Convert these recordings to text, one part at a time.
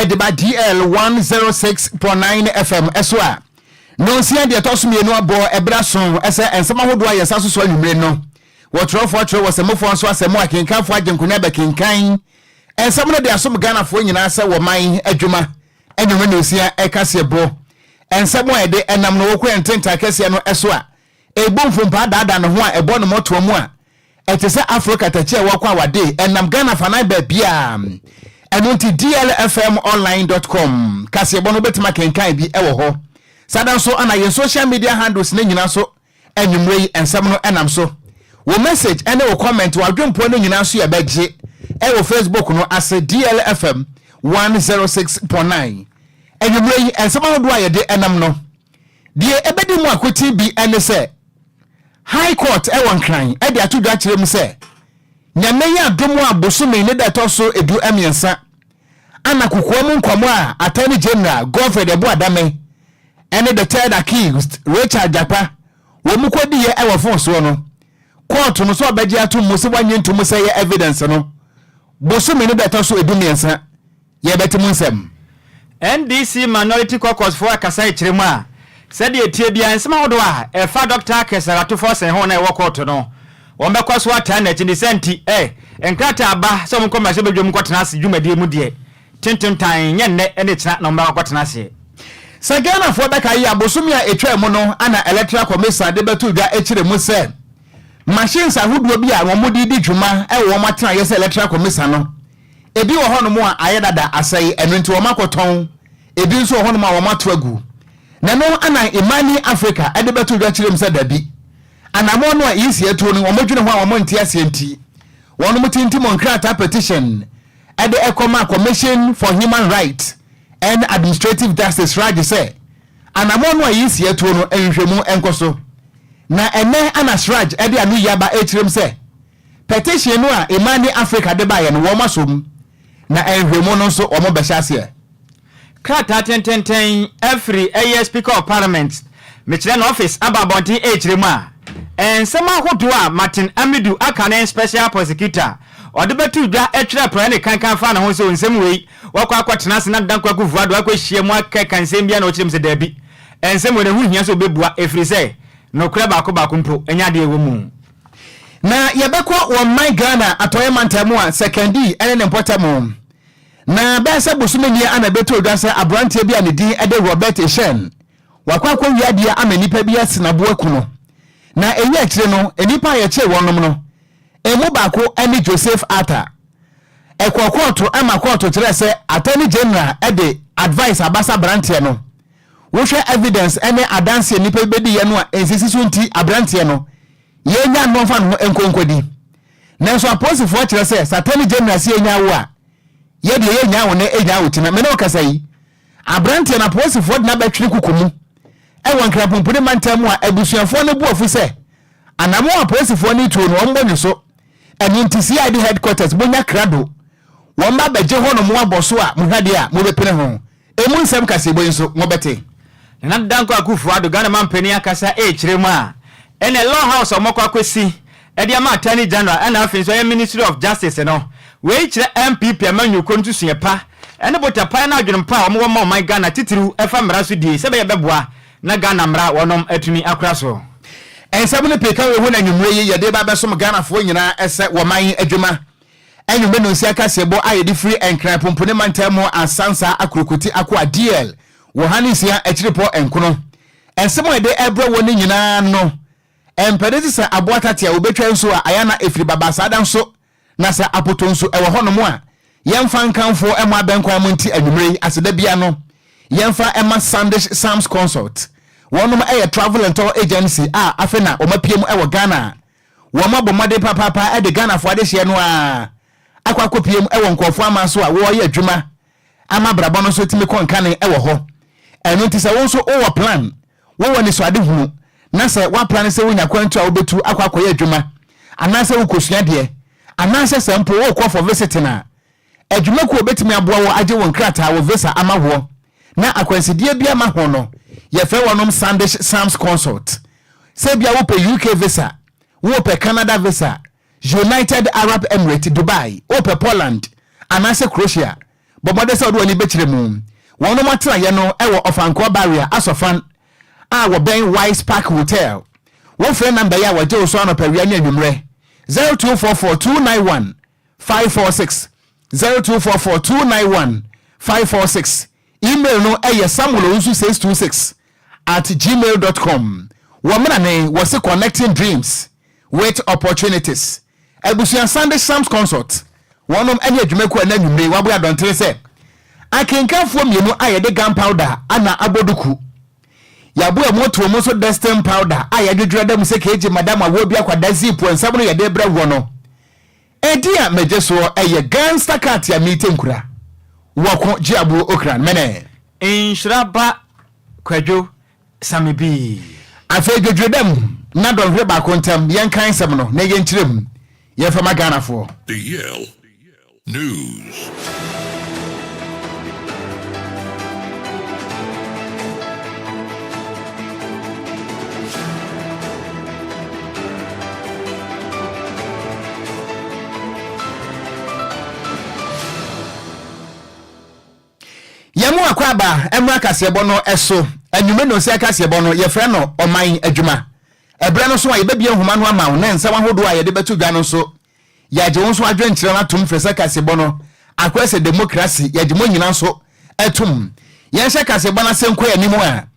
de ba DL 106.9 FM so a, nnɔnsia deɛ ɛtɔ so mmienu abɔ ɛberɛ aso sɛ nsɛm ahodoɔ a yɛsa so so anwummere no. Wɔtwerɛfoɔ atwerɛ wɔ sɛmufoɔ nso asɛm akenkanfoɔ agye nkonnwa bɛkenkan nsɛm no de asom Ghanafoɔ nyinaa sɛ wɔman adwuma anwummere nnɔnsia ɛkaseɛ bɔ nsɛm a yɛde ɛnam no wɔkɔ yɛn ntentan kɛseɛ no so a ɛbu mfompaa daadaa ne ho a ɛbɔ ne mmɔtoa mu a ɛte sɛ Afro katakyi a wɔkɔ awade ɛnam Ghana fanan baabiaa. Ɛno nti dlfmonline dot com kaseɛbɔ no wobɛtumi akenkan bi ɛwɔ hɔ. Saa da nso ana yɛn social media handles no nyinaa nso anwummerɛ yi nsɛm no ɛnam so. Wo message ɛne wo comment, wo adwempoɔ no nyinaa nso yɛbɛgye ɛwɔ Facebook no ase, DLFM 106.9. Anwummerɛ yi nsɛm ahodoɔ a yɛde ɛnam no deɛ ɛbɛdi mu akotin bi ɛne sɛ High Court ɛwɔ Nkran ɛde ato dwa kyerɛ mu sɛ Nyame yɛ adom a bosome ne da ɛtɔ so 13 ana kokoa mu nkɔmmɔ a Attorney General Godfred Yeboah Dame ɛne the third accused Richard Jakpa wɔn mu kɔdiiɛ ɛwɔ phone soɔ no, court no so ɔbɛgye ato mu sɛ wɔanye ntom sɛ yɛ evidence no. Bosome ne da ɛtɔ so 13 yɛbɛte mu nsɛm. NDC Minority Caucus foɔ akasa akyerɛ mu a, sɛdeɛ tie bia nsɛm ahodoɔ a ɛfa Dr. Cassiel Ato Forson ho na ɛwɔ kɔɔto no, wɔn bɛkɔ so ataa n'akyi ne sɛ nti nkrataa aba sɛ wɔn nkɔ mmarahyɛ badwam nkɔtena ase dwumadie mu deɛ tententan nyɛ nnɛ ne kyena na wɔn bɛkɔ akɔtena aseɛ. Sɛ Ghanafoɔ bɛka yi, abosome a ɛtwa mu no ana Electoral Commission de bɛto dwa akyerɛ mu sɛ machines ahodoɔ bi a wɔn de di dwuma ɛwɔ wɔn atenaeɛ sɛ Electoral Commission no, ebi wɔ hɔnom a ayɛ dada asɛe, ɛno nti wɔn akɔtɔn. Ebi nso wɔ hɔnom a wɔn ato agu. Na no ana Imani Africa ɛde bɛto dwa kyerɛ mu sɛ dabi, anammɔn no a EC atuo no, wɔn dwene ho a wɔn nte aseɛ nti wɔn mo tintim nkrataa petition ɛde ɛkɔma Commission for Human Rights and Administrative Justice, CHRAJ, sɛ anammɔn no a EC atuo no, nhwehwɛmu nkɔ so. Na ɛnɛ ana CHRAJ ɛde ano yi aba akyerɛ mu sɛ petition no a Imani Africa de baeɛ no, wɔn asom na nhwehwɛmu no nso wɔn bɛhyɛ aseɛ. Krataa tententen afiri ɛyɛ Speaker of Parliament, mekyerɛ no office, aba abɔnten ɛrekyerɛ mu a nsɛm ahodoɔ a Martin Amidu aka ne special prosecutor ɔde bɛto dwa ɛtwerɛ praeɛ ne kankan fa ne ho sɛ nsɛm wei wɔkɔ akɔtena ase na Dankwa Akufo Addo akɔhyia mu akeka nsɛm bia na ɔkyerɛ mu sɛ daabi, nsɛm wei ne ho hia sɛ ɔbɛbua ɛfiri sɛ nokorɛ baako baako mpo ɛnyɛ adeɛ ɛwɔ mu. Na yɛbɛkɔ wɔn man Ghana atɔeɛ mantam a Sekondi ne ne mpɔtam na bɛyɛ sɛ bosome nie ana ɛbɛtɔ dwa sɛ aberanteɛ bi a ne din de Robert Eshen wakɔ akɔwia adeɛ ama nnipa bi asinaboa ku no. Na ɛyi akyire no, nnipa a yɛkyee wɔnom no emu baako ne Joseph Arthur. Ɛkɔ kɔɔto ama kɔɔto kyerɛ sɛ Attorney General de advice abasa aberanteɛ no, wohwɛ evidence ne adanseɛ nnipa bi bɛdiiɛ no a nsisi so nti aberanteɛ no yɛnya nnɔmfa ne ho nkonkodi. Nanso apolisifoɔ kyerɛ sɛ Attorney General sɛ yɛnya wo a, yɛdeɛ yɛnya wo ne ɛnya wo tina. Mene wo kasa yi, aberanteɛ no apolisifoɔ de no abɛtwene kuku mu ɛwɔ Nkrapompone mantam mu a abusuafoɔ no bu afu sɛ anamo apolisifoɔ no tuo no wɔn bɔ ne so. Ɛno nti CID headquarters monya krado wɔn ba bɛgye hɔ no mo abɔ so a mohwɛ deɛ a mobɛpene ho. Emu nsɛm kaseɛbɔ yi nso mobɛte. Nana Dankwa Akufo Addo, Ghana mampanin, akasa ɛrekyerɛ mu a ɛnɛ law house a wɔkɔ akɔsi ɛde ama Attorney General ɛna afei nso ɛyɛ Ministry of Justice no, wei kyerɛ NPP amanyɔkuo no nsusua pa ɛne botapan no adwenem pa a wɔwɔ ma ɔman Ghana, titiriw ɛfa mmara so die sɛ bɛyɛ bɛboa na Ghana mmara wɔnom atumi akora so. Nsɛm no pii ka wɔ ho na anwummerɛ yi yɛde ba bɛsom Ghanafoɔ nyinaa ɛsɛ wɔman adwuma anwummerɛ no nsia kaseɛbɔ a yɛde firi Nkran Pompone mantam mu Asansa Akurokoti Akoa DL wɔ ha ne nsia akyiripɔ nkono. Nsɛm a yɛde ɛbrɛ wɔ no nyinaa no mpɛde te sɛ aboa tate a wɔbɛtwa nso a ayɛ na ɛfiri baba saa da nso na sɛ apoto nso ɛwɔ hɔnom a yɛmfa nkamfoɔ ɛmɔ abɛnkwan mu. Nti anwummerɛ yi aseda bia no yɛmfa ɛma Sandish Sams Consult. Wɔnom ɛyɛ travel and tour agency a afei na wɔn apue mu ɛwɔ Ghana. Wɔn abɔ mmɔden papaapa ɛde Ghanafoɔ adehyeɛ no a akɔ akɔpie mu ɛwɔ nkurɔfoɔ ama so a wɔreyɛ adwuma ama abrabɔ no nso tumi kɔ nkane ɛwɔ hɔ. Ɛno nti sɛ wo nso wowɔ plan, wowɔ nisuade hunu na sɛ woaplan sɛ wonya kwantu a wobɛtu akɔ akɔyɛ adwuma anaasɛ wokɔsua deɛ anaasɛ sɛ mpo wokɔ for visiting a, adwumakuo bɛtumi aboa wɔ agye wo nkrataa wɔ visa ama woɔ na akwansideɛ bi ama ho no, yɛfrɛ wɔnom Sandish Sams Consult. Sɛ bia wopɛ UK visa, wopɛ Canada visa, United Arab Emirates, Dubai, wopɛ Poland anaasɛ Croatia. Bɔ mmɔden sɛ wode w'ani bɛkyerɛ mu. Wɔnom atenaeɛ no wɔ Ɔfankoa Barrier, Asɔfan a wɔbɛn Wise Park Hotel. Wofrɛ number yi a wɔgye wo so anɔpa, awia ne anwummerɛ, 0244 291 546, 0244 291 546. Email no ɛyɛ samuelowusu626@gmail.com. Wɔ mmerane wɔse "Connecting Dreams with Opportunities". Abusua Sunday Shams Consult wɔnom ne adwumakuo a na anwummere waboa adɔntere sɛ akenkanfoɔ mmienu a yɛde gunpowder ana abɔ duku, yɛaboa mu to mu nso dusting powder a yɛadwedwerɛ da mu sɛ keegye madam awoɔ bi akwada zip nsɛm no yɛde brɛ wɔ no. Ɛdi a megye soɔ ɛyɛ Gangster Cat a meete nkura wɔko gye aboɔ okran mene. Nhyira ba Kwadwo Same Bii. Afei dwedwere dam na dɔnhwere baako ntam yɛnkan nsɛm no na yɛnkyerɛ mu yɛmfa ma Ghanafoɔ. The Yale News. Yɛn mu akɔ aba mmra kaseɛbɔ no so. Anwummerɛ nonsia kaseɛbɔ no, yɛfrɛ no Ɔman Adwuma. Ɛberɛ no so a yɛbɛbie nhoma no ama wo na nsɛm ahodoɔ a yɛde bɛto dwa no nso, yɛagye wo nso adwenkyerɛ no atom, firi sɛ kaseɛbɔ no akɔyɛ sɛ demokrasi, yɛgye mo nyina nso atom. Yɛnhyɛ kaseɛbɔ no ase nkɔ anim a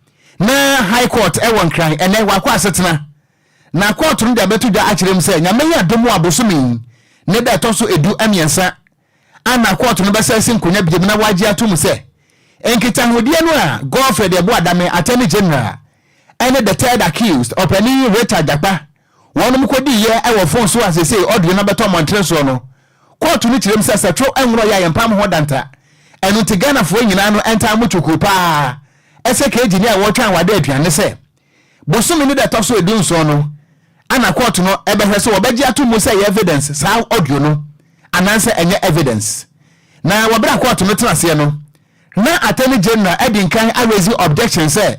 na High Court ɛwɔ Nkran ɛnɛ wakɔ asetena na court no de abɛto dwa akyerɛ mu sɛ Nyame yɛ adom a bosome yi ne da ɛtɔ so 13 ana kɔɔto no bɛsan asi nkonnwa biom na wɔagye ato mu sɛ nkitahodie no a Godfred Yeboah Dame, Attorney General, ɛne the third accused, ɔpanin Rita Jakpa, wɔnom kɔdiiɛ wɔ fon so a seesei audio no abɛtɔ mmɔntene soɔ no, kɔɔto no kyerɛ mu sɛ sɛ two nworɔ yɛ a yɛmpam ho danta. Ɛno nti Ghanafoɔ nyinaa no ntaa mo twokoo paa ɛsɛ KG ni a wɔretwɛn awade aduane sɛ bosome no da ɛtɔ so 17 no ana kɔɔto no ɛbɛhwɛ sɛ wɔbɛgye ato mu sɛ ɛyɛ evidence saa audio no anaasɛ ɛnyɛ evidence. Na wɔberɛ a kɔɔto no tena aseɛ no na Attorney General adi nkan araise objection sɛ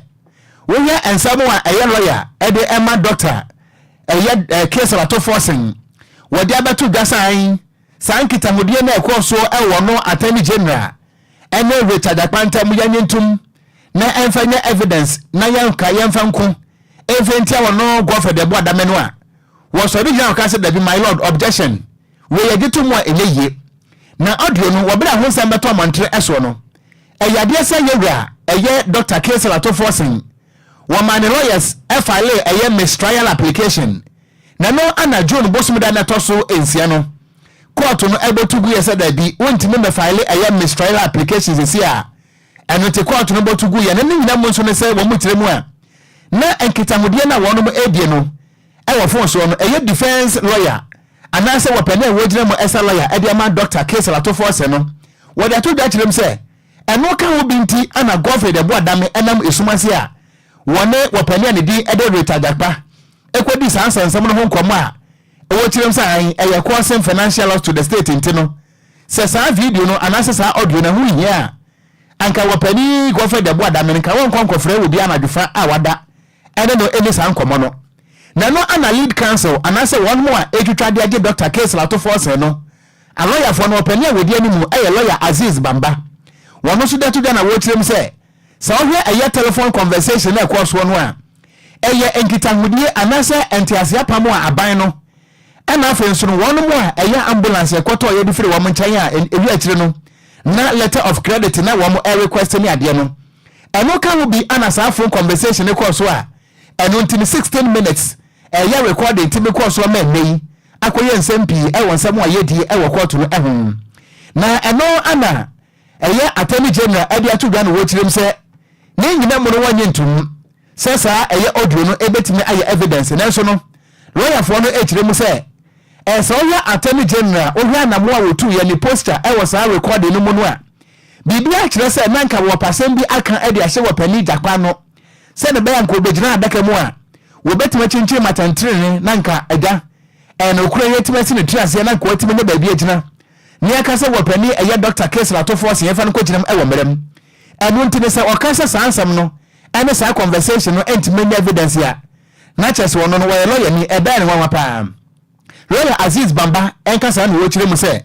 wohwɛ nsɛm a ɛyɛ lawyer ɛde ɛma doctor ɛyɛ case ato forcing wɔde abɛto dwa san saa nkitahodie no ɛkɔɔ so ɛwɔ no Attorney General ɛne Richard Akpanta mu, yɛnye ntom na ɛmfa nyɛ evidence na yɛnka yɛmfa nko ɛmfa ntia wɔ no Godfred Yeboah Dame no a wɔsɔre gyina wɔka sɛ dabi, my lord, objection, wei yɛgye to mu a ɛnyɛ yie. Na audio no, wɔberɛ a ho nsɛm bɛtɔ mmɔntere ɛsoɔ no, ɛyɛ adeɛ sɛ yɛwura ɛyɛ Dr. Cassiel Ato Forson wɔma ne lawyers ɛfile ɛyɛ mistrial application na no ana June bosom da na ɛtɔ so 6 no court no ɛbɛtu gu yɛ sɛ dabi, wontumi mmɛfile ɛyɛ mistrial application sisi a. Ɛno nti court no bɔtu gu yɛ no ne nyina mu nso ne sɛ wɔn mu kyerɛ mu a na nkitahodie no a wɔnom ɛredie no ɛwɔ phone soɔ no ɛyɛ defence lawyer anaasɛ wɔpɛne a wɔgyina mu ɛsa lawyer ɛde ama Dr. Cassiel Ato Forson no wɔde ato dwa kyerɛ mu sɛ ɛno ka ho bi nti ana Godfred Yeboah Dame ɛnam esum ase a wɔne wɔpɛne a ne din ɛde Rita Jakpa ɛkɔdi saa nsɛnsɛm no ho nkɔmmɔ a ɛwɔ kyerɛ mu sɛ ahen ɛyɛ causing financial loss to the state. Nti no sɛ saa video no anaasɛ saa audio no ho hia a, anka wɔpɛni Godfred Yeboah Dame no nka wɔnkɔ nkɔfrɛ wɔ bi anadwofa a wada ɛne no ɛni saa nkɔmmɔ no. Na no ana lead counsel anaasɛ wɔn mo a ɛtwitwa de agye Dr. Cassiel Ato Forson no alɔyafoɔ no ɔpani a wɔdi anim ɛyɛ Lawyer Aziz Bamba, wɔn nso de ato dwa na wɔrekyerɛ mu sɛ sɛ ɔhwɛ ɛyɛ telephone conversation na ɛkɔɔ soɔ no a ɛyɛ nkitahodie anaasɛ nteaseɛ apam a aban no ɛna afei nso no wɔn mo a ɛyɛ ambulance ɛkɔtɔ yɛde firi wɔn nkyɛn a ewi akyire no na letter of credit na wɔn ɛrequest ne adeɛ no, ɛno ka ho bi ana saa phone conversation kɔɔ so a ɛno nti no 16 minutes ɛyɛ recording nti mi kɔɔ so ama ɛnɛ yi akɔyɛ nsɛm pii ɛwɔ nsɛm a yɛdi ɛwɔ kɔɔto no ɛho. Na ɛno ana ɛyɛ Attorney General ɛde ato dwa no wɔkyerɛ mu sɛ ne nyina mu no wɔnyɛ ntom sɛ saa ɛyɛ audio no ɛbɛtumi ayɛ evidence. Nanso no lɔyafoɔ no ɛkyerɛ mu sɛ ɛsɛ ɔhwɛ Attorney General, wohwɛ anamoa a wɔtu yɛ ne posture ɛwɔ saa recording no mu no a biribi akyerɛ sɛ na nka wɔpasɛm bi aka ɛde ahyɛ wɔ pani Jakpa no sɛne bɛyɛ nka wɔbɛgyina adaka mu a wɔbɛtumi akyinkyini matantenene na nka agya ɛna okura yɛtumi asi ne tiri aseɛ na nka wɔatumi ne baabi agyina ne aka sɛ wɔpani ɛyɛ Dr. Cassiel Ato Forson yɛmfa no kɔgyina mu ɛwɔ mmerɛ mu. Ɛno nti ne sɛ ɔka sɛ saa nsɛm no ɛne saa conversation no ɛntumi nyɛ evidence a na kyerɛ sɛ ɔno no wɔyɛ lawyer ni ɛbɛyɛ ne nwanwa paa. Lawyer Aziz Bamba ɛnka saa na wɔkyerɛ mu sɛ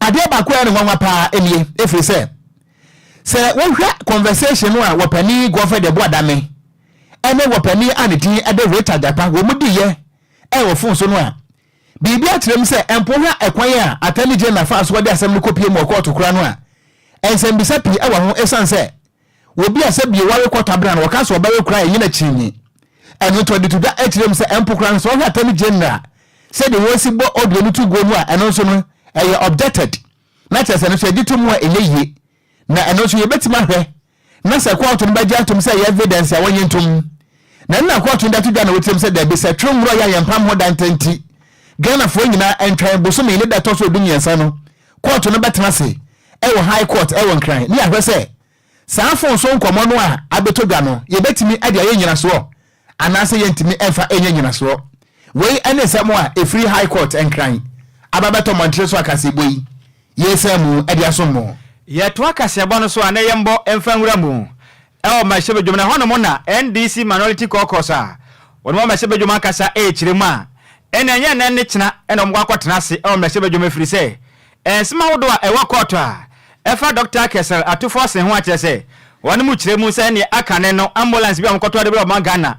Adeɛ baako a ɛyɛ no nwanwa paa nie, ɛfiri sɛ, sɛ wohwɛ conversation no a wɔpanin Godfred Yeboah Dame ne wɔpanin a ne din de Rita Gyapa wɔn diiɛ wɔ fon so no a, biribi akyerɛ mu sɛ mpo wohwɛ ɛkwan a Attorney General faa so de asɛm no kɔpie mu wɔ kɔɔto koraa no a, nsɛmbisa pii wɔ ho ɛsiane sɛ Obi a sɛ bio ware kɔ tabena no wɔka sɛ ɔbɛwe koraa a ɛnyɛ no akyinnye. Ɛno nti ɔde to dwa kyerɛ mu sɛ mpo koraa no sɛ ɔhwɛ Attorney General sɛdeɛ wɔsi bɔ audio no to guo no a ɛno nso no ɛyɛ objected na kyerɛ sɛ ɛno nso yɛgye to mu a ɛnyɛ yie na ɛno nso yɛbɛtumi ahwɛ na sɛ kɔɔto no bɛgye atom sɛ ɛyɛ evidence a wɔnye ntom na ɛno na kɔɔto no de ato dwa na wɔtiam sɛ dabi sɛ twe nwura yɛ a yɛmpam ho da nti Ghanafoɔ nyinaa ntwɛn bosome ne da ɛtɔ so 13 no kɔɔto no bɛtena ase wɔ High Court wɔ Nkran ne yɛahwɛ sɛ saa fon so nkɔmmɔ no a abɛtɔ dwa no yɛbɛtumi de ayɛ nnyinasoɔ anaasɛ yɛntumi mfa nyɛ nnyinasoɔ. Wei ne nsɛm a ɛfiri High Court Nkran aba bɛtɔ mmɔntene so akaseɛbɔ yi yɛresan mu de asom mo. Yɛtoa kaseɛbɔ no so a na yɛmbɔ mfa nwura mu wɔ mmarahyɛbadwam na ɛhɔnom na NDC Minority Caucus a wɔn wɔ mmarahyɛbadwam ankasa rekyerɛ mu a ɛnna ɛnyɛ nnɛ ne kyena na wɔkɔ akɔtena ase wɔ mmarahyɛbadwam ɛfiri sɛ Nsɛm ahodoɔ a ɛwɔ kɔɔto a ɛfa Dɔkta Kessel Atuforsen ho akyerɛ sɛ wɔn mu kyerɛ mu sɛ neɛ aka ne no ambulance bi a wɔkɔtɔ de brɛ ɔman Ghana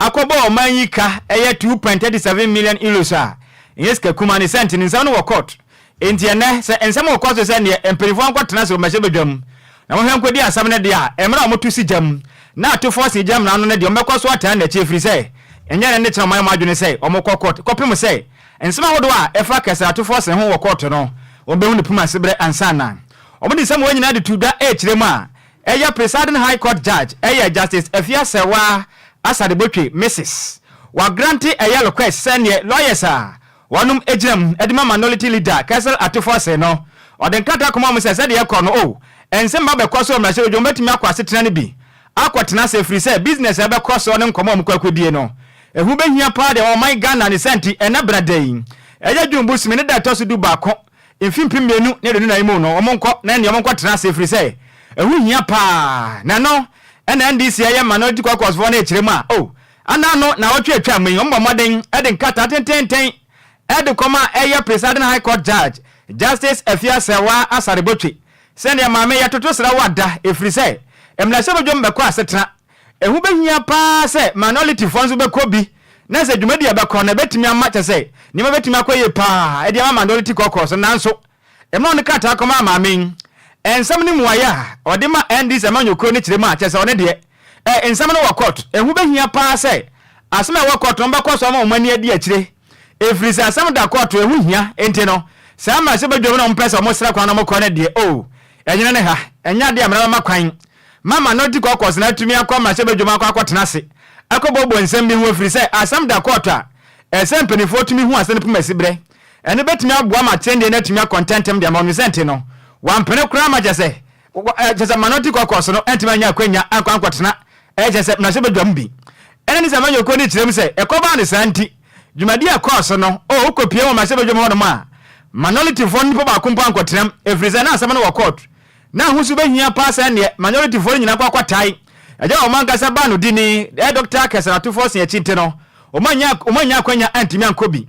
akɔbɔ ɔman yi ka ɛyɛ 2.37 million euros a ɛnyɛ sika kumaa ne sɛ nti ne nsɛm no wɔ court. Enti ɛnnɛ sɛ nsɛm wɔ kɔɔto sɛ neɛ mpaninfoɔ nkɔtena ase wɔ mmarahyɛbadwam na wɔhwɛ nkɔdi asɛm no deɛ a mmerɛ a wɔto si gyam na Atuforsen gya mmara no no deɛ wɔbɛkɔ so atena n'akyi ɛfiri sɛ ɛnyɛ ɛnnɛ ne kyena wɔayɛ wɔn adwene sɛ wɔkɔ court kɔpem sɛ Nsɛm ahodoɔ a ɛfa kɛsɛratofoɔ sene ho wɔ kɔɔto no, wɔbɛhu no pum ase berɛ ansa na wɔde nsɛm wei nyinaa de to dwa rekyerɛ mu a, ɛyɛ Presiding High Court Judge ɛyɛ Justice Afia Serwaa Asare Botwe, Mrs. Wagrante ɛyɛ request sɛ neɛ lawyers a wɔnom gyina mu de ma Minority Leader Kɛsɛr Atufoɔ Sene no, ɔde nkrataa kɔma wɔn sɛ sɛdeɛ ɛkɔ no oh, nsɛm ba bɛkɔ so wɔ mmarahyɛbadwam wɔbɛtumi akɔ asetena no bi akɔtena ase ɛfiri sɛ business a ɛbɛkɔ soɔ ne nkɔmmɔ a wɔkɔ akɔdie no, ɛho bɛhia paa deɛ ɔman Ghana ne saa nti ɛnnɛ bra da yi, ɛyɛ June bosome ne da ɛtɔ so dubaako mfe 2024 mu no wɔn nkɔ na ɛnneɛ wɔn nkɔtena ase ɛfiri sɛ ɛho hia paa na ɛno ɛna NDC ɛyɛ Minority Caucus foɔ no ɛkyerɛ mu a oh ana ano naawɔtwe atwa mu yi wɔn bɔ mmɔden ɛde nkrataa tententen ɛde kɔma ɛyɛ Presiding High Court Judge Justice Afia Serwaa Asare Botwe Sɛdeɛ maame yɛtoto srɛ wo ada ɛfiri sɛ mmarahyɛbadwam bɛkɔ asetena. Ɛho bɛhia pa ara sɛ minorityfoɔ nso bɛkɔ bi na sɛ dwumadie a ɛbɛkɔ no ɛbɛtumi ama kyɛ sɛ nneɛma bɛtumi akɔ yie pa ara de ama minority caucus no. Nanso mmerɛ ɔde krataa kɔmaa maame yi, nsɛm no mmuaeɛ a ɔde ma NDC amanyɔkuo no kyerɛ mu a kyerɛ sɛ ɔno deɛ ɛ nsɛm no wɔ court. Ɛho bɛhia pa ara sɛ asɛm a ɛwɔ court no wɔbɛkɔ so ama wɔn ani adi akyire. Ɛfiri sɛ asɛm da kɔɔto, ɛho hia, enti no, saa mmarahyɛbadwam no a wɔpɛ sɛ wɔsrɛ kwan na wɔkɔ no deɛ, oh, ɛnyene ne ha. Ɛnyɛ adeɛ a mmara bɛma kwan ma Minority Caucus no atumi akɔ mmarahyɛbadwam akɔ akɔtena ase akɔbɔbɔ nsɛm bi ho, ɛfiri sɛ asɛm da kɔɔto a, ɛsɛ sɛ mpanimfoɔ tumi hu asɛm no poma siberɛ. Ɛno bɛtumi aboa ma atɛnnie no atumi akɔ ntɛmntɛm de ama wɔn. Ne sɛ nti no, wɔampene koraa ma kyerɛ sɛ, kyerɛ sɛ Minority Caucus no antumi anya akwanya ankɔ ankɔtena Ɛkyerɛ sɛ mmarahyɛbadwam bi. Ɛna ne sɛ amanyɔkuo no kyerɛ mu sɛ ɛkɔbaa no saa nti, dwumadie a ɛkɔɔ so no, oh, wokɔpie wɔ mmarahyɛbadwam hɔnom a, manɔlitifoɔ no nipa baako mpo ankɔtenam, ɛfiri sɛ na asɛm no wɔ kɔɔto. Na ahosu bɛhia paa sɛ ɛnneɛ manɔlitifoɔ no nyinaa kɔ akɔtae agya a wɔn ankasa baa no dini, ɛyɛ Dɔkta Kɛsɛr Atufoɔ se akyi nti no, wɔn annya wɔn annya akwanya antumi ankɔ bi.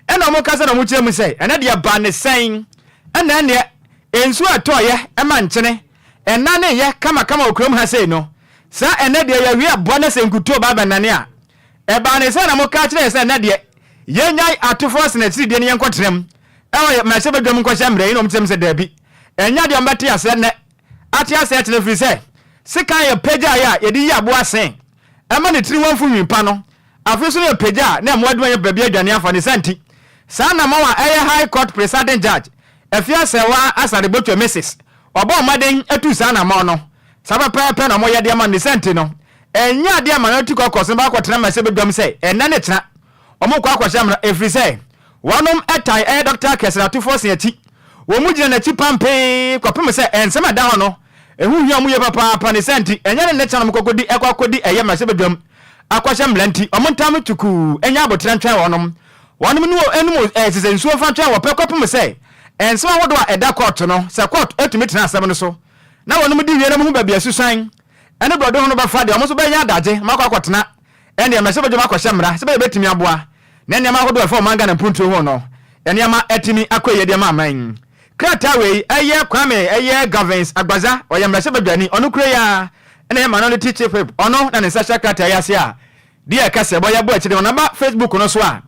Ɛna wɔkasa na wɔkyerɛ mu sɛ, ɛnɛ deɛ ɛbaa ne sɛn? Ɛna ɛnneɛ nsuo a ɛtɔeɛ ma nkyene Ɛnaneyɛ kamakama wɔ kurom ha sei no, saa ɛnnɛ deɛ yɛwe aboa na sɛ nkutoo ba bɛnane a, ɛbaa ne sɛ na moka kyerɛ yɛn sɛ ɛnnɛ deɛ yɛnnyae atofoɔ asene akyiridie no yɛnkɔtena mu ɛwɔ yɛ mmarahyɛbadwam nkɔhyɛ mmara yi na wɔkyerɛ mu sɛ daabi, ɛnyɛ adeɛ a wɔbɛte aseɛ nnɛ ate aseɛ kyena ɛfiri sɛ sekan yɛ pagyaeɛ a yɛde yi aboa se ɛma ne tiri ho mfu nhwi pa no afei nso no yɛ pagya a na mmoa dwuma yɛ baabi adwane afa ne saa nti saa anammɔn a ɛyɛ High Court Presiding Judge Afia Serwaa Asare Botwe Mrs. Wɔbɔɔ mmɔden tuu saa anammɔn no. Saa pɛpɛɛpɛ na wɔyɛ de ama no. Ne saa nti no, ɛnyɛ adeɛ a Minority Caucus no bɛakɔtena mmarahyɛbadwam sɛ ɛnnɛ ne kyena wɔrekɔ akɔhyɛ mmara, ɛfiri sɛ wɔnom tan ɛyɛ Dɔkta Kɛsɛrɛ Atufoɔ se akyi. Wɔn gyina n'akyi pampee kɔpem sɛ nsɛm a ɛda hɔ no, ɛho hia wɔn yie papaapa. Ne saa nti, ɛnyɛ ne nnɛ kyena na wɔkɔkɔdi ɛkɔ akɔdi ɛyɛ mmarahyɛbadwam akɔhyɛ mmara nti, wɔn ntam tukuu nyɛ aboterɛ ntwɛn wɔnom. Wɔnom ne wɔn anom ɛsɛ sɛ nsuo mfa ntwɛn wɔ pɛ kɔpem sɛ nsɛm ahodoɔ a ɛda kɔɔto no, sɛ kɔɔto tumi tena asɛm no so na wɔnom di wie na wɔhu baabi a susuan ne borɔde ho no bɛfa deɛ, wɔn nso bɛnya adagye ma akɔ akɔtena ɛnneɛ mmarahyɛbadwam akɔhyɛ mmara sɛ ɛbɛyɛ bɛtumi aboa na nneɛma ahodoɔ a ɛfa ɔman Ghana mpuntuo ho no nneɛma atumi akɔ yie de ama aman. Krataa wei ɛyɛ Kwame ɛyɛ Governs Agbadza, ɔyɛ mmarahyɛbadwani, ɔno kura yi ara na ɛyɛ Minority Chief Whip, ɔno na ne nsa hyɛ krataa yi ase a deɛ ɛka sɛ bɔ yɛbɔ akyire no ɔnaba Facebook no so a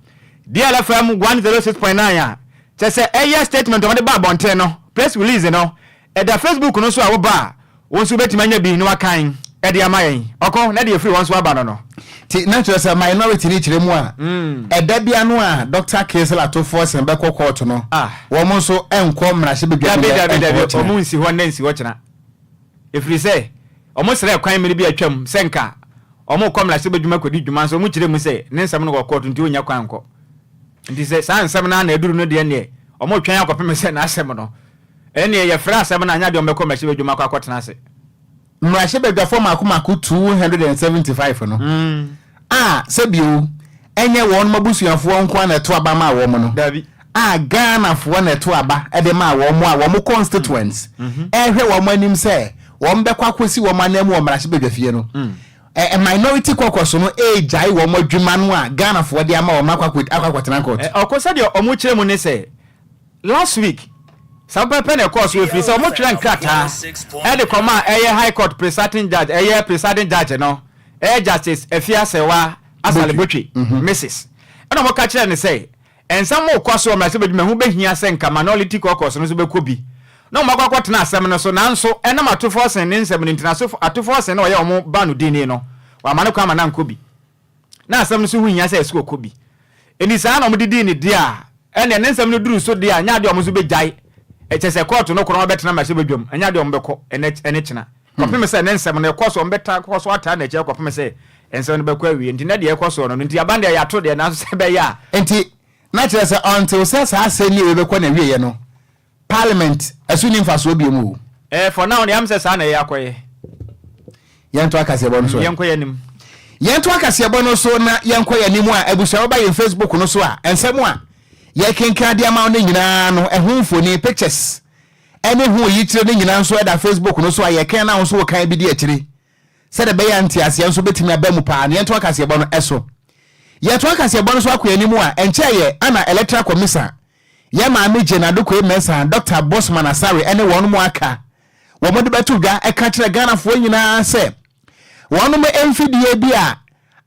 DLFM 106.9 a kyerɛ sɛ ɛyɛ statement a wɔde ba abɔnten no, press release no, ɛda Facebook no so a woba a wo nso wobɛtumi anya bi na wakan de ama yɛn. Ɔko na deɛ ɛfiri wɔn so aba no no. Nti na kyerɛ sɛ minority no kyerɛ mu a, ɛda bi ano a Doctor Kingsley Ato Forson bɛkɔ court no, wɔn nso nkɔ mmarahyɛbadwa mu Dabi, dabi, nkɔ dabi, hɔ kyena. Wɔn nsi hɔ nnɛ nsi hɔ kyena. Ɛfiri sɛ, wɔn srɛɛ kwan mmere bi a atwam sɛ nka wɔn rekɔ mmarahyɛbadwuma akɔdi dwuma nso wɔn kyerɛ mu sɛ ne nsɛm no wɔ court nti wɔnnya kwan nkɔ. Nti sɛ saa nsɛm no ara na aduru no deɛ neɛ wɔn retwɛn akɔpem sɛ n'asɛm no ɛneɛ yɛfrɛ asɛm no a, nyɛ adeɛ wɔbɛkɔ mmarahyɛbadwam akɔ akɔtena ase. Mmarahyɛbadwafoɔ mmaako mmaako 275 no a sɛbio ɛnyɛ wɔnom abusuafoɔ nko ara na ɛto aba maa wɔn no, Dabi. a Ghanafoɔ na ɛto aba de maa wɔn a wɔn constituents ɛrehwɛ wɔn anim sɛ wɔn bɛkɔ akɔsi wɔn ananmu wɔ mmarahyɛbadwafie no, ɛ minority caucus no ɛregyae wɔn adwuma no a Ghanafoɔ de ama wɔn akɔ akɔtena court. Ɔko sɛdeɛ wɔkyerɛ mu ne sɛ Last week, saa pɛpɛpɛ na ɛkɔɔ so ɛfiri sɛ wɔtwerɛ nkrataa de kɔmaa ɛyɛ High Court presiding judge, ɛyɛ presiding judge no, ɛyɛ Justice Afia Serwaa Asare Botwe, Mrs. Ɛna wɔka kyerɛɛ no sɛ nsɛm rekɔ so wɔ mmarahyɛbadwuma ho bɛhia sɛ nka Minority Caucus no nso bɛkɔ bi na wɔakɔ akɔtena asɛm no so, nanso ɛnam Ato Forson ne nsɛm no nti na Ato Forson na ɔyɛ wɔn baanodini no, wɔamma no kwan ma no ankɔ bi. Na asɛm no nso ho hia sɛ ɛsɛ ɔkɔ bi. Enti saa na wɔde dii no deɛ a, ɛnneɛ ne nsɛm no duru so deɛ a, ɛnyɛ adeɛ a wɔn nso bɛgyae. Kyerɛ sɛ kɔɔto no korɔn bɛtena mmarahyɛbadwam, ɛnyɛ adeɛ a wɔbɛkɔ ɛnnɛ ne kyena. Kɔpem sɛ ne nsɛm no ɛkɔ so, wɔbɛtaa kɔ so ataa n'akyi akɔpem sɛ nsɛm no bɛkɔ awie. Enti nnɛ deɛ ɛrekɔ soɔ no no nti, aban deɛ yɛato deɛ, nanso sɛ ɛbɛyɛ a. Enti na kyerɛ sɛ until sɛ saa asɛm yi wei bɛkɔ n'awieɛ no, Parliament ɛso nni mfasoɔ biom o. Eh for now deɛ am sɛ saa na ɛyɛ akɔyɛ. Yɛnto akaseɛbɔ no so ɛ. Yɛnkɔ yɛn anim. Yɛnto akaseɛbɔ no so na yɛnkɔ yɛn anim a abusua woba yɛn Facebook no so a nsɛm a yɛkenkan de ama wo no nyinaa no ɛho mfoni, pictures, ɛne ho yikyerɛ no nyinaa nso ɛda Facebook no so a yɛkan na wo nso wokan bi di akyire sɛdeɛ ɛbɛyɛ a nteaseɛ nso bɛtumi aba mu paa no. Yɛnto akaseɛbɔ no so. Yɛto akaseɛbɔ no so akɔ yɛn anim a ɛnkyɛeɛ ana Electoral Commission Yɛn maame Jane Adokoe Mensah, Dɔkta Bosman Asare ne wɔn mo aka wɔn de bɛto dwa ka kyerɛ Ghanafoɔ nyinaa sɛ wɔn mfidie bi a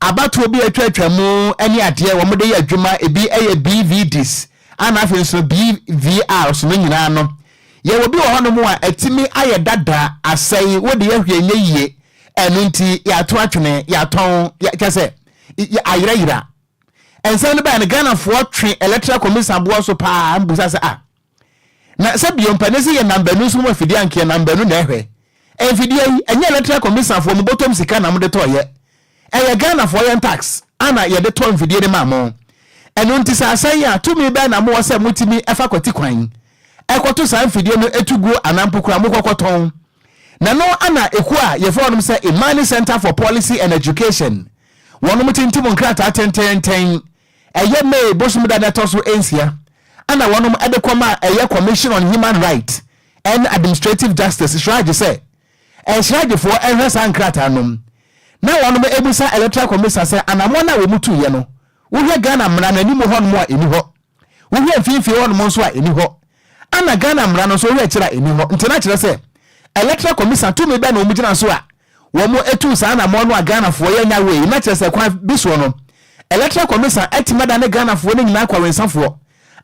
abatoɔ bi atwatwa mu ne adeɛ wɔn de yɛ adwuma ebi yɛ BVDs ana afei nso BVRs no nyinaa no yɛwɔ bi wɔ hɔnom a atumi ayɛ dada asɛe wode yɛ hwee nyɛ yie ɛno nti yɛato atwene yɛatɔn kyɛ sɛ ayerɛyera. Nsɛm no bae no, Ghanafoɔ twe Electoral Commission boɔ so paa mbusa sɛ ah, na sɛ bio mpanin sɛ yɛnam baanu nso mu afidie anka yɛnam baanu na ɛhwɛ. Mfidie yi, ɛnyɛ Electoral Commission foɔ mo bɔtɔm sika na mode tɔɔyɛ. Ɛyɛ Ghanafoɔ yɛn tax ana yɛde tɔ mfidie no maa mo. Ɛno nti sɛ asɛe a, tumi bɛn na mowɔ sɛ motumi fa kwati kwan ɛkɔto saa mfidie no to guo anaa mpo koraa mokɔkɔtɔn? Na ɛno ana ekuo a yɛfrɛ wɔnom sɛ Imani Centre for Policy and Education Wɔnom tintim nkrataa tenteenten. Ɛyɛ May bosom da na ɛtɔ so nsia na wɔnom de kɔmaa ɛyɛ Commission on Human Right and Administrative Justice, CHRAJ, sɛ CHRAJfoɔ nhwɛ saa nkrataa nom na wɔnom ɛbusa Electoral Commission sɛ anamɔn a wɔn tuiɛ no wohwɛ Ghana mmara no animu hɔnom a ɛni hɔ. Wohwɛ mfimfini hɔnom nso a, ɛnni hɔ. Ɛna Ghana mmara no nso, wohwɛ akyire a, ɛnni hɔ. Nti na kyerɛ sɛ, Electoral Commission tumi bɛn na wɔgyina so a wɔtuu saa anammɔn no a Ghanafoɔ yɛnya wei? Na kyerɛ sɛ kwan bi soɔ no, Electoral Commission atumi adane Ghanafoɔ no nyinaa akɔwensafoɔ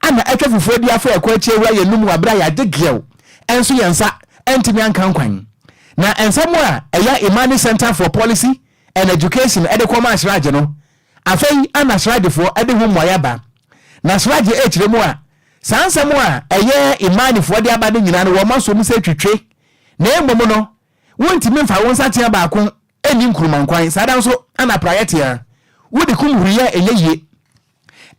ana atwa fufuo de afa ɛkɔ akyi awura yɛn num wɔ aberɛ a yɛagye geɛw nso yɛn nsa antumi anka nkwan. Na nsɛm a ɛyɛ Imani Centre for Policy and Education de kɔmaa Sraje no, Afei a na Srajefoɔ de ho mmuaeɛ aba. Na Sraje rekyerɛ mu a, saa nsɛm a ɛyɛ Imanifoɔ de aba no nyinaa no wɔn asom sɛ twitwe, na mmom no wontumi mfa wo nsateaa baako nni nkurumankwan, saa da nso na praeɛ tea wode kum huruiɛ a ɛnyɛ yie.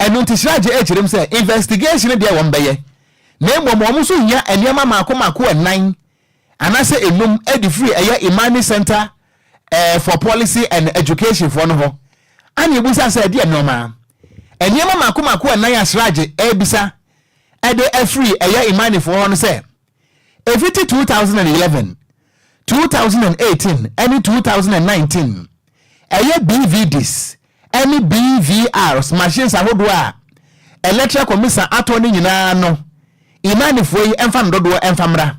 Ɛno nti Sraje rekyerɛ mu sɛ investigation deɛ wɔn bɛyɛ, na mmom wɔn nso hia nneɛma mmaako mmaako nnan anaasɛ nnum de firi ɛyɛ Imani Centre for Policy and Education foɔ no hɔ. Ana ɛbusa sɛ ɛdeɛ nnoɔma? Nneɛma mako mako ɛnan a Sraje ɛrebisa ɛde afiri ɛyɛ Imani foɔ hɔ no sɛ, ɛfiti 2011, 2018 ɛne 2019 ɛyɛ BVDs ɛne BVRs machines ahodoɔ a Electoral Commission atɔ no nyinaa no, Imanifoɔ yi mfa no dodoɔ mfa mmra.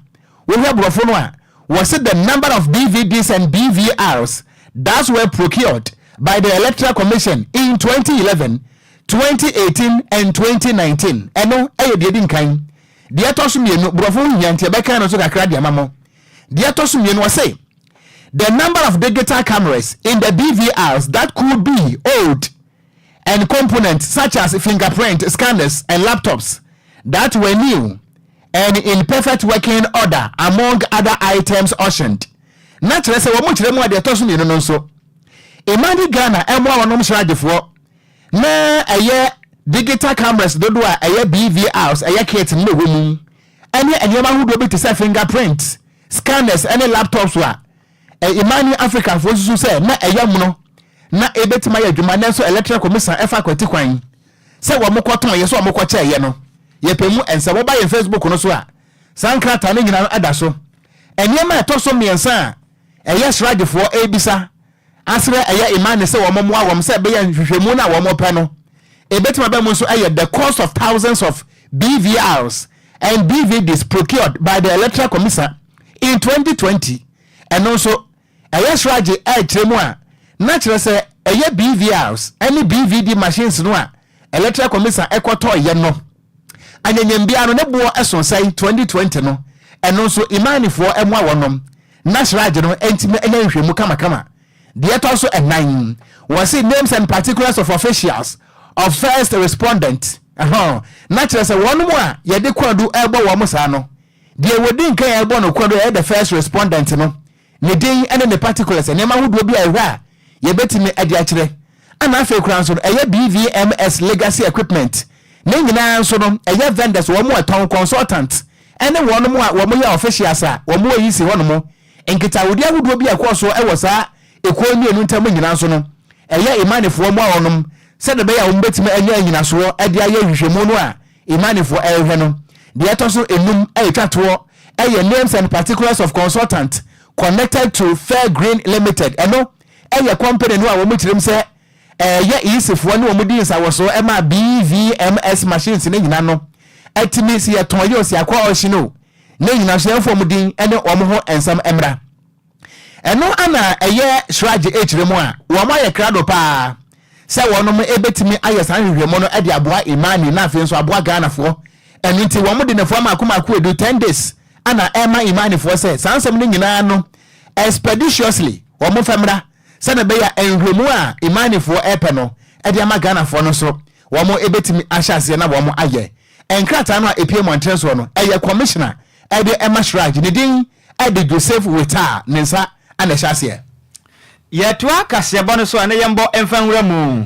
Wohwɛ borɔfo no a, wɔse the number of BVDs and BVRs that were procured by the Electoral Commission in 2011, 2018 and 2019. Ɛno yɛ deɛ ɛdi nkan. Deɛ ɛtɔ so mmienu, borɔfo ho hia nti yɛbɛkan no nso kakra de ama mo. Deɛ ɛtɔ so mmienu, wɔse the number of digital cameras in the BVRs that could be old and components such as fingerprint scanners and laptops that were new and in perfect working order among other items auctioned. Na kyerɛ sɛ wɔn kyerɛ mu a deɛ ɛtɔ so mmienu no nso, Imani Ghana ɛmoa wɔnom sradefoɔ na ɛyɛ digital cameras dodoɔ a ɛyɛ BVRs ɛyɛ kit no na ɛwɔ mu ɛne nneɛma ahodoɔ bi te sɛ fingerprint scanners ɛne laptops a Imani Africafoɔ susu sɛ na ɛyɛ mono na ɛbɛtumi ayɛ adwuma, nanso Electoral Commission ɛfa akwati kwan sɛ wɔn kɔtɔn yɛ sɛ wɔn kɔkyɛ yɛ no. Yɛpɛ mu nsɛm. Wɔba yɛn Facebook no so a, saa nkrataa no nyinaa ɛda so. Nneɛma a ɛtɔ so mmiɛnsa a ɛyɛ sradefoɔ ɛrebisa asrɛ ɛyɛ Imani sɛ wɔn mmoa wɔn sɛ ɛbɛyɛ nhwehwɛmu no a wɔn pɛ no ɛbɛtumi aba mu nso ɛyɛ the cost of thousands of BVRs and BVDs procured by the Electoral Commission in 2020. Ɛno nso ɛyɛ sragye ɛrekyerɛ mu a na kyerɛ sɛ ɛyɛ BVRs ɛne BVD machines no a Electoral Commission ɛkɔtɔ yɛ no anyanyambia no ne boɔ ɛso sɛn 2020 no. Ɛno nso Imanifoɔ ɛmoa wɔnom na sragye no ɛntumi ɛnyɛ nhwehwɛmu kamakama. Deɛ ɛtɔ so ɛnan, wɔsi names and particulars of officials of first respondent. Ɛhɔn na kyerɛ sɛ wɔn mu a yɛde kwadu ɛrebɔ wɔn saa no, deɛ wɔdi nkan ɛrebɔ no kwadu ɛyɛ the first respondent no, ne din ɛne ne particulars, nneɛma ahodoɔ bi a ɛhwɛ a yɛbɛtumi ɛde akyerɛ. Ɛna afei kora nso no ɛyɛ BVMS legacy equipment ne nyinaa nso no, ɛyɛ vendors, wɔn mu ɛtɔn, consultant ɛne wɔn mu a wɔn yɛ officials a wɔn wɔ yi si hɔnom, nkitahodie ahodoɔ bi a ɛkɔɔ so ɛwɔ saa ekuo mmienu ntam nyinaa nso no, ɛyɛ Imanifoɔ mu a wɔnom sɛdeɛ ɛbɛyɛ a wɔn bɛtumi anya anyinasoɔ ɛde ayɛ nhwehwɛmu no a Imanifoɔ ɛrehwɛ no. Deɛ ɛtɔ so enum ɛyɛ toɔ ɛyɛ names and particulars of consultant connected to Fair Green Limited. Ɛno ɛyɛ company no a wɔn kyerɛ mu sɛ ɛyɛ EC-foɔ ne wɔn di nsawɔso ɛma BVMS machines ne nyinaa no ɛtumi si yɛtɔn yɛ osi akɔ ɔhye no ne nyinaa so, yɛnfɔ wɔn din ɛne wɔn ho nsɛm mmra. Ɛno ana ɛyɛ sragye ekyirɛ mu a wɔn ayɛ krado paa sɛ wɔn ebɛtumi ayɛ saa nhwehwɛmu no ɛde aboa Imani na afei nso aboa Ghanafoɔ. Ɛno nti wɔn de nafoɔ mako mako edu 10 days ana ɛma Imanifoɔ sɛ saa nsɛm no nyinaa no expeditiously wɔn fɛ mmra sɛnɛ ɛbɛyɛ nhwehwɛmu a Imanifoɔ ɛpɛ no ɛde ama Ghanafoɔ no so wɔn ebɛtumi ahyɛ aseɛ na wɔn ayɛ. Nkrataa no a epie mmɔnten soɔ no, ɛyɛ commissioner ɛde ɛma CHRAJ, ne din ɛde Joseph Whittal ne nsa ana ɛhyɛ aseɛ. Yɛtoa kaseɛbɔ no so a ne yɛmbɔ mfa nwura mu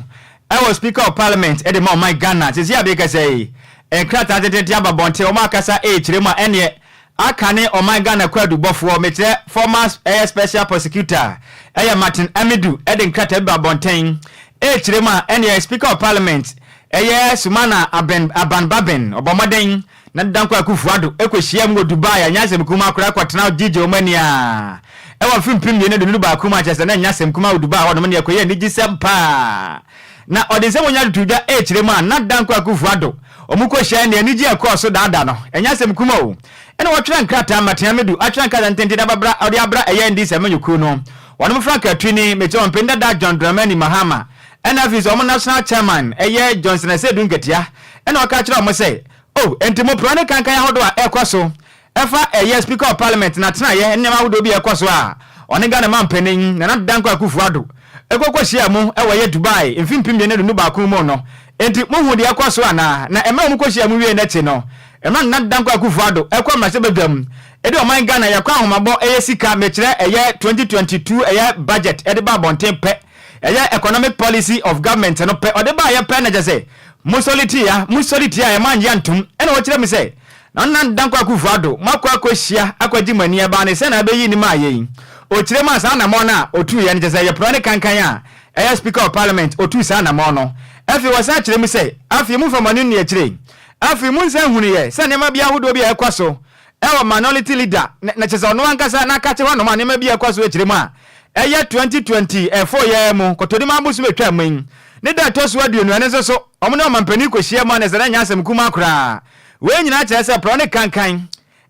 ɛwɔ Speaker of Parliament ɛde ma ɔman Ghana. Sisi a bɛkasa yi, nkrataa tetete aba bɔnten, wɔn akasa ɛrekyerɛ mu a ɛneɛ aka ne ɔman Ghana kwadubɔfoɔ, mekyerɛ former ɛyɛ special prosecutor ɛyɛ Martin Amidu, ɛde nkrataa bi ba bɔnten ɛrekyerɛ mu a ɛneɛ Speaker of Parliament ɛyɛ Sumana Aben Alban Bagbin ɔbɔ mmɔden na Dankwa Akufo Addo ɛkɔhyia mu wɔ Dubai a nyɛ asɛm kuma koraa kɔtena gyegye wɔn ani a ɛwɔ mfe 2021 mu a kyerɛ sɛ na nyɛ asɛm kuma wɔ Dubai hɔnom ne ɛkɔyɛ anigyesɛm paa na ɔde nsɛm onya tutu dwa ɛrekyerɛ mu a na Dankwa Akufo Addo ɔmo kɔhyia ne anigye ɛkɔɔ so daada no ɛnyɛ asɛm kuma o. Ɛna wɔtwerɛ nkrataa, Martin Amidu atwerɛ nkrataa ntenten ababra ɔde abra ɛyɛ NDC amanyɔkuo no wɔnom frankatuni, mekyerɛ wɔn panyin dada John Dramani Mahama, ɛna afei sɛ ɔmo national chairman ɛyɛ Johnson Asiedu Nketia. Ɛna ɔka kyerɛ ɔmo sɛ o enti mo pra ne kankan ahodoɔ a ɛkɔ so ɛfa ɛyɛ Speaker of Parliament na tenaeɛ nneɛma ahodoɔ bi a ɛkɔ so a ɔne Ghana man panin Nana Dankwa Akufo Addo ɛkɔkɔ hyia mu ɛwɔ yɛ Dubai mfe 2021 mu no, enti mohu deɛ ɛkɔ so anaa? Na mmerɛ a wɔn kɔhyia mu wie n'akyi no, mmerɛ Nana Dankwa Akufo Addo ɛkɔ mmarahyɛbadwam ɛde ɔman Ghana yɛkɔ ahomabɔ ɛyɛ sika, mekyerɛ ɛyɛ 2022 ɛyɛ budget ɛde ba abɔnten pɛ, ɛyɛ economic policy of government no pɛ ɔde ba yɛ pɛ na kyɛ sɛ musɔre tia musɔre tia ɛma anyɛ ntom. Ɛna wɔkyerɛ mi sɛ Nana Dankwa Akufo Addo makɔ akɔhyia akɔgye mu ani ɛbaa ne sɛ na abɛyi ne mu ayɛ yi. Ɔkyerɛ mu a saa anammɔn no a ɔtuu yɛ no kyɛ sɛ yɛpra ne kankan a ɛyɛ Speaker of Parliament ɔtuu saa anammɔn no. Afei wɔsan kyerɛ mu sɛ afei mu mfa mo ani nni akyire, afei mu nsa nhunu yɛ sɛ nneɛma bi ahodoɔ bi a ɛkɔ so ɛwɔ minority leader na kyerɛ sɛ ɔno ankasa n'akakye hɔnom a nneɛma bi a ɛkɔ so akyerɛ mu a ɛyɛ 2024 yɛ mu Kɔtɔnim abosom atwa mu yi ne da ɛtɔ so 20, ɛno nso so ɔmo ne ɔmampanin kɔhyia mu a ne sɛ na nyɛ asɛm kuma koraa. Wei nyinaa kyerɛ sɛ porɔ ne kankan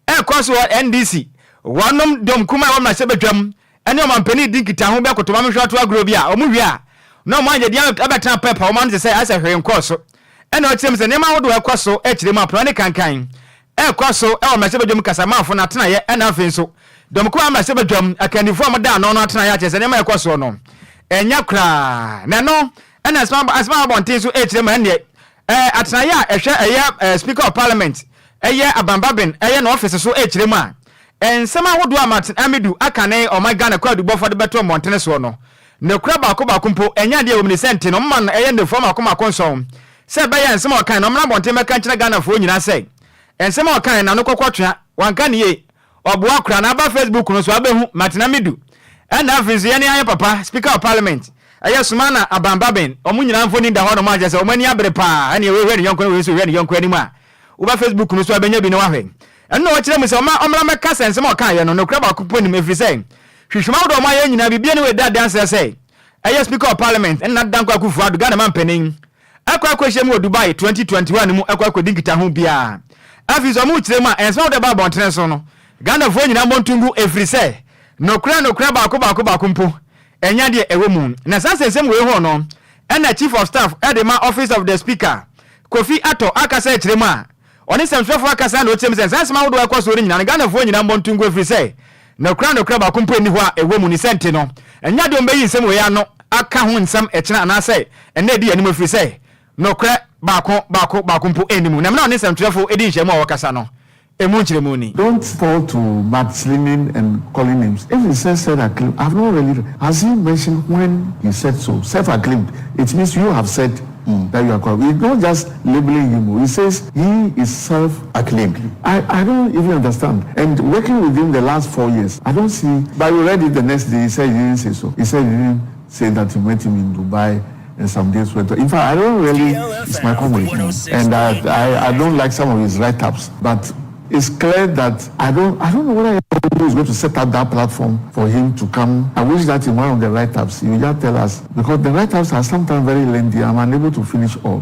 ɛrekɔ so wɔ NDC. Wɔnom dɔm kumaa a ɛwɔ mmarahyɛbadwam ne ɔmampanin redi nkitaho bi akoto ma mehwɛ ɔto agorɔ bi a wɔn wie a na wɔn anyɛ din abɛtena pɛp a wɔn ano te sɛ ayɛ sɛ hwee nkɔɔ so. Ɛna ɔkyerɛ mu sɛ nneɛma ahodoɔ a ɛkɔ so kyerɛ mu a porɔ ne kankan ɛrekɔ so wɔ mmarahyɛbadwam kasamafo no atenaeɛ ɛna afei nso dɔm kumaa mmarahyɛbadwam akandifoɔ a wɔda ano no atenaeɛ akyerɛ sɛ nneɛma a ɛkɔ soɔ no ɛnyɛ koraa na ɛno ɛna asɛm a abɔnten so ɛrekyerɛ mu ɛnneɛ atenaeɛ a ɛhwɛ ɛyɛ Speaker of Parliament ɛyɛ Alban Bagbin ɛyɛ n'ɔfese so ɛrekyerɛ mu a nsɛm ahodoɔ a Martin Amidu aka ne ɔman Ghana kwaadubɔfoɔ de bɛto mmɔntene soɔ no nokorɛ baako baako mpo ɛnyɛ adeɛ a ɛwɔ mu ne sɛ nti no ɔmoma no ɛyɛ nnafua mmaako mmaako nson sɛ ɛbɛyɛ a nsɛm a ɔkae no ɔmmra abɔnten mmɛka nkyerɛ Ghanafoɔ nyinaa sɛ nsɛm a ɔkae no n'ano kɔkɔ twea wanka no yie. Ɔboa koraa na aba Facebook no so abɛhu Martin Amidu ɛna afei nso yɛne ayɛ papa Speaker of Parliament ɛyɛ Sumana Aban Bagbin wɔn nyinaa mfoni da hɔ nom a kyerɛ sɛ wɔn ani abere paa ɛneɛ wei hwɛ ne yɔnko na wei nso hwɛ ne yɔnko anim a woba Facebook no so a bɛnya bi na wahwɛ. Ɛno na ɔkyerɛ mu sɛ ɔma ɔmmra mmɛka sɛ nsɛm a ɔkaeɛ no nokorɛ baako mpo nnim ɛfiri sɛ hwehwɛmu ahodoɔ a wɔayɛ nyinaa biribiara nni hɔ a ɛda adanseɛ sɛ ɛyɛ Speaker of Parliament Nana Dankwa Akufo-Addo Ghana manpanin akɔ akɔhyia mu wɔ Dubai 2021 mu akɔ akɔdi nkitaho biara. Afei nso wɔkyerɛ mu a nsɛm ahodoɔ a ɛba abɔntene so no Ghanafoɔ nyinaa mmɔ nto ngu ɛfiri sɛ nokorɛ nokorɛ baako baako baako mpo ɛnyɛ adeɛ ɛwɔ mu. Na saa nsɛnsɛm wei ho no ɛna Chief of Staff de ma Office of the Speaker Kofi Atɔ akasa akyerɛ mu a ɔne nsɛmtwerɛfoɔ akasa na ɔkyerɛ mu sɛ saa nsɛm ahodoɔ a ɛkɔ soɔ no nyinaa no Ghanafoɔ nyinaa mmɔ nto ngu ɛfiri sɛ nokorɛ nokorɛ baako mpo nni hɔ a ɛwɔ mu. Ne sɛ nti no ɛnyɛ adeɛ wɔbɛyi nsɛm wei ano aka ho nsɛm ɛkyena anaasɛ ɛnna ɛdi anim ɛfiri sɛ nokorɛ baako baako baako mpo nni mu. Na mmerɛ a ɔne nsɛmtwerɛfoɔ di nhyiamu a wɔkasa no ɛmu nkyerɛmu ni. Don't fall to mudslinging and calling names. If he says self-acclaimed, I've not really, has he mentioned when he said so? Self-acclaimed, it means you have said that you are corrupt. It's not just labeling him. He says he is self-acclaimed. I don't even understand. And working with him the last 4 years, I don't see, but we read it the next day, he said he didn't say so. He said he didn't say that he met him in Dubai and some days went on. In fact, I don't really, it's my comrade, and I don't like some of his write-ups, but it's clear that I don't know whether he is going to set up that platform for him to come. I wish that in one of the write-ups, he will just tell us, because the write-ups are sometimes very lengthy, I'm unable to finish all.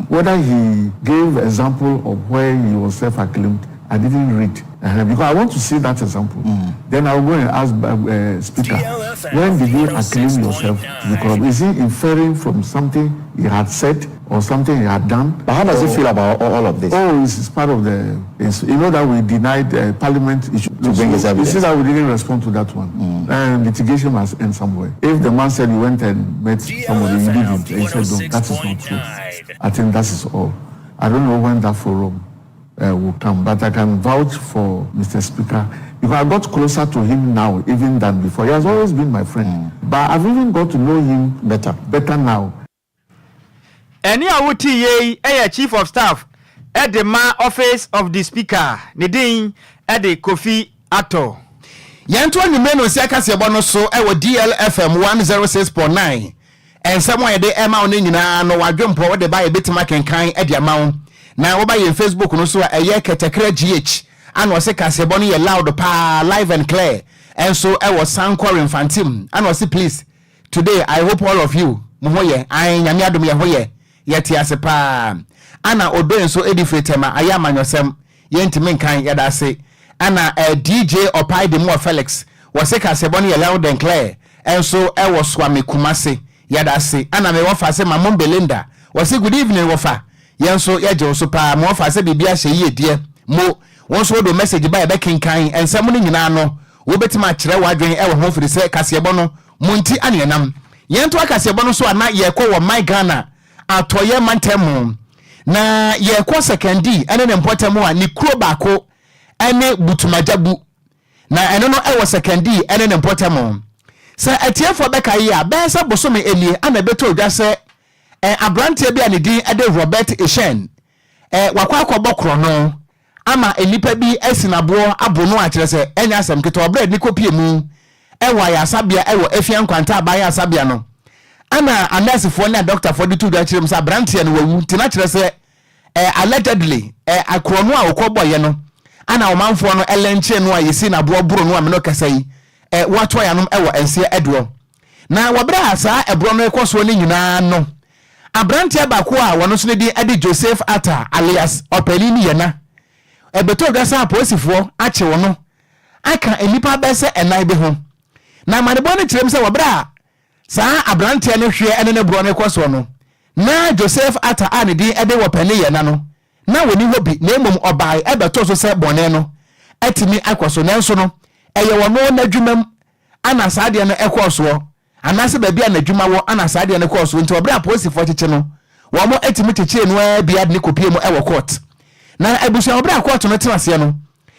Whether he gave example of where he was self-acclaimed, I didn't read. Because I want to see that example. Then I'll go and ask Speaker, when did you acclaim yourself to be corrupt? Is he inferring from something he had said or something he had done? But how does he feel about all of this? Oh, it's part of the... It's, you know that we denied Parliament issue. To bring his evidence. You see that we didn't respond to that one. And litigation must end somewhere. If the man said you went and met somebody, you didn't. He said, no, that is not true. I think that is all. I don't know when that forum will come, but I can vouch for Mr. Speaker, because I got closer to him now even than before. He has always been my friend, but I've even got to know him better now. Ɛne a wote yei ɛyɛ Chief of Staff ɛde ma Office of the Speaker, ne din ɛde Kofi Atɔ. Yɛnto anwummerɛ no nsi akaseɛbɔ no so ɛwɔ DLFM 106.9. Nsɛm a yɛde ɛma wo no nyinaa no wadwempɔ wode ba yɛbɛtumi akenkan ɛde ama wo. Na woba yɛn Facebook no so a ɛyɛ Kɛtɛkrɛ GH ana ɔse kaseɛbɔ no yɛ loud paa, live and clear. Ɛnso ɛwɔ Sankore Mfantim ana ɔse please today I hope all of you mo ho yɛ. Ae, Nyame adom yɛ ho yɛ, yɛte ase paa. Ana Odoe nso ɛdi firi Tɛma ayɛ amanyɔsɛm yɛntumi nkan, yɛda ase. Ana DJ Ɔpae de mu wɔ Felix wɔse kaseɛbɔ no yɛ loud and clear. Ɛnso ɛwɔ Suame Kumase, yɛda ase. Ana me wɔfa sɛ Mamom Belinda wɔse good evening wɔfa, yɛn nso yɛgye wo so paa. Me wɔfa sɛ biribi ahyɛ yie deɛ mo wɔn nso wode message ba yɛbɛkenkan nsɛm no nyinaa no wobɛtumi akyerɛ w'adwene ɛwɔ ho firi sɛ kaseɛbɔ no mo nti ane ɛnam. Yɛnto akaseɛbɔ no so a na yɛkɔ wɔ My Ghana atɔyɛ mantam mu, na yɛkɔ Sekandi ɛne ne mpɔtam a ne kuro baako ɛne Butumagyabu, na ɛno no ɛwɔ Sekandi ɛne ne mpɔtam. Sɛ atiefoɔ bɛka yi a, bɛyɛ sɛ bosome enie ana ɛbɛtɔ odwa sɛ aberanteɛ bi a ne din ɛde Robert Eshen wakɔ akɔbɔ korɔno ama nnipa bi asi n'aboɔ abo no, akyerɛ sɛ ɛnyɛ asɛm ketewa. Ɔbrɛ ne kɔpie mu ɛwɔ ayasabea ɛwɔ Efia Nkwanta aban ayasabea no, ana anɛɛsefoɔ ne adɔktafoɔ de to dwa kyerɛ mu sɛ aberanteɛ no wawu. Nti na kyerɛ sɛ allegedly akorɔno a ɔkɔbɔeɛ no ana ɔmanfoɔ no ɛlɛnkyɛn no a yɛsi n'aboɔ boro no a mene kasa yi wɔato ayanom ɛwɔ nseɛ ɛdoɔ. Na wɔberɛ a saa ɛborɔ no ɛkɔ soɔ no nyinaa no, aberanteɛ baako a wɔno nso ne din ɛde Joseph Atta alias Ɔpanin ne Yɛna. Ɛbɛtɔ dwa sɛ apolisifoɔ akye wɔn no aka nnipa bɛyɛ sɛ ɛnan bi ho. Na amanebɔ no kyerɛ mu sɛ wɔ berɛ a saa aberanteɛ no hweɛ ne ne borɔ no rekɔ soɔ no, na Joseph Atta a ne din de Wɔpɛne Yɛna no, na ɔnni hɔ bi, na mmom ɔbae bɛtoo so sɛ bɔne no atumi akɔ so. Nanso no, ɛyɛ ɔno n'adwumam na saa adeɛ no kɔɔ soɔ, anaasɛ baabi a n'adwuma wɔ na saa adeɛ no kɔɔ soɔ. Nti wɔ berɛ a apolisifoɔ kyekye no, wɔtumi kyekyee no ara bi de no kɔpie mu wɔ court. Na abusua, wɔ berɛ a court no tena aseɛ no,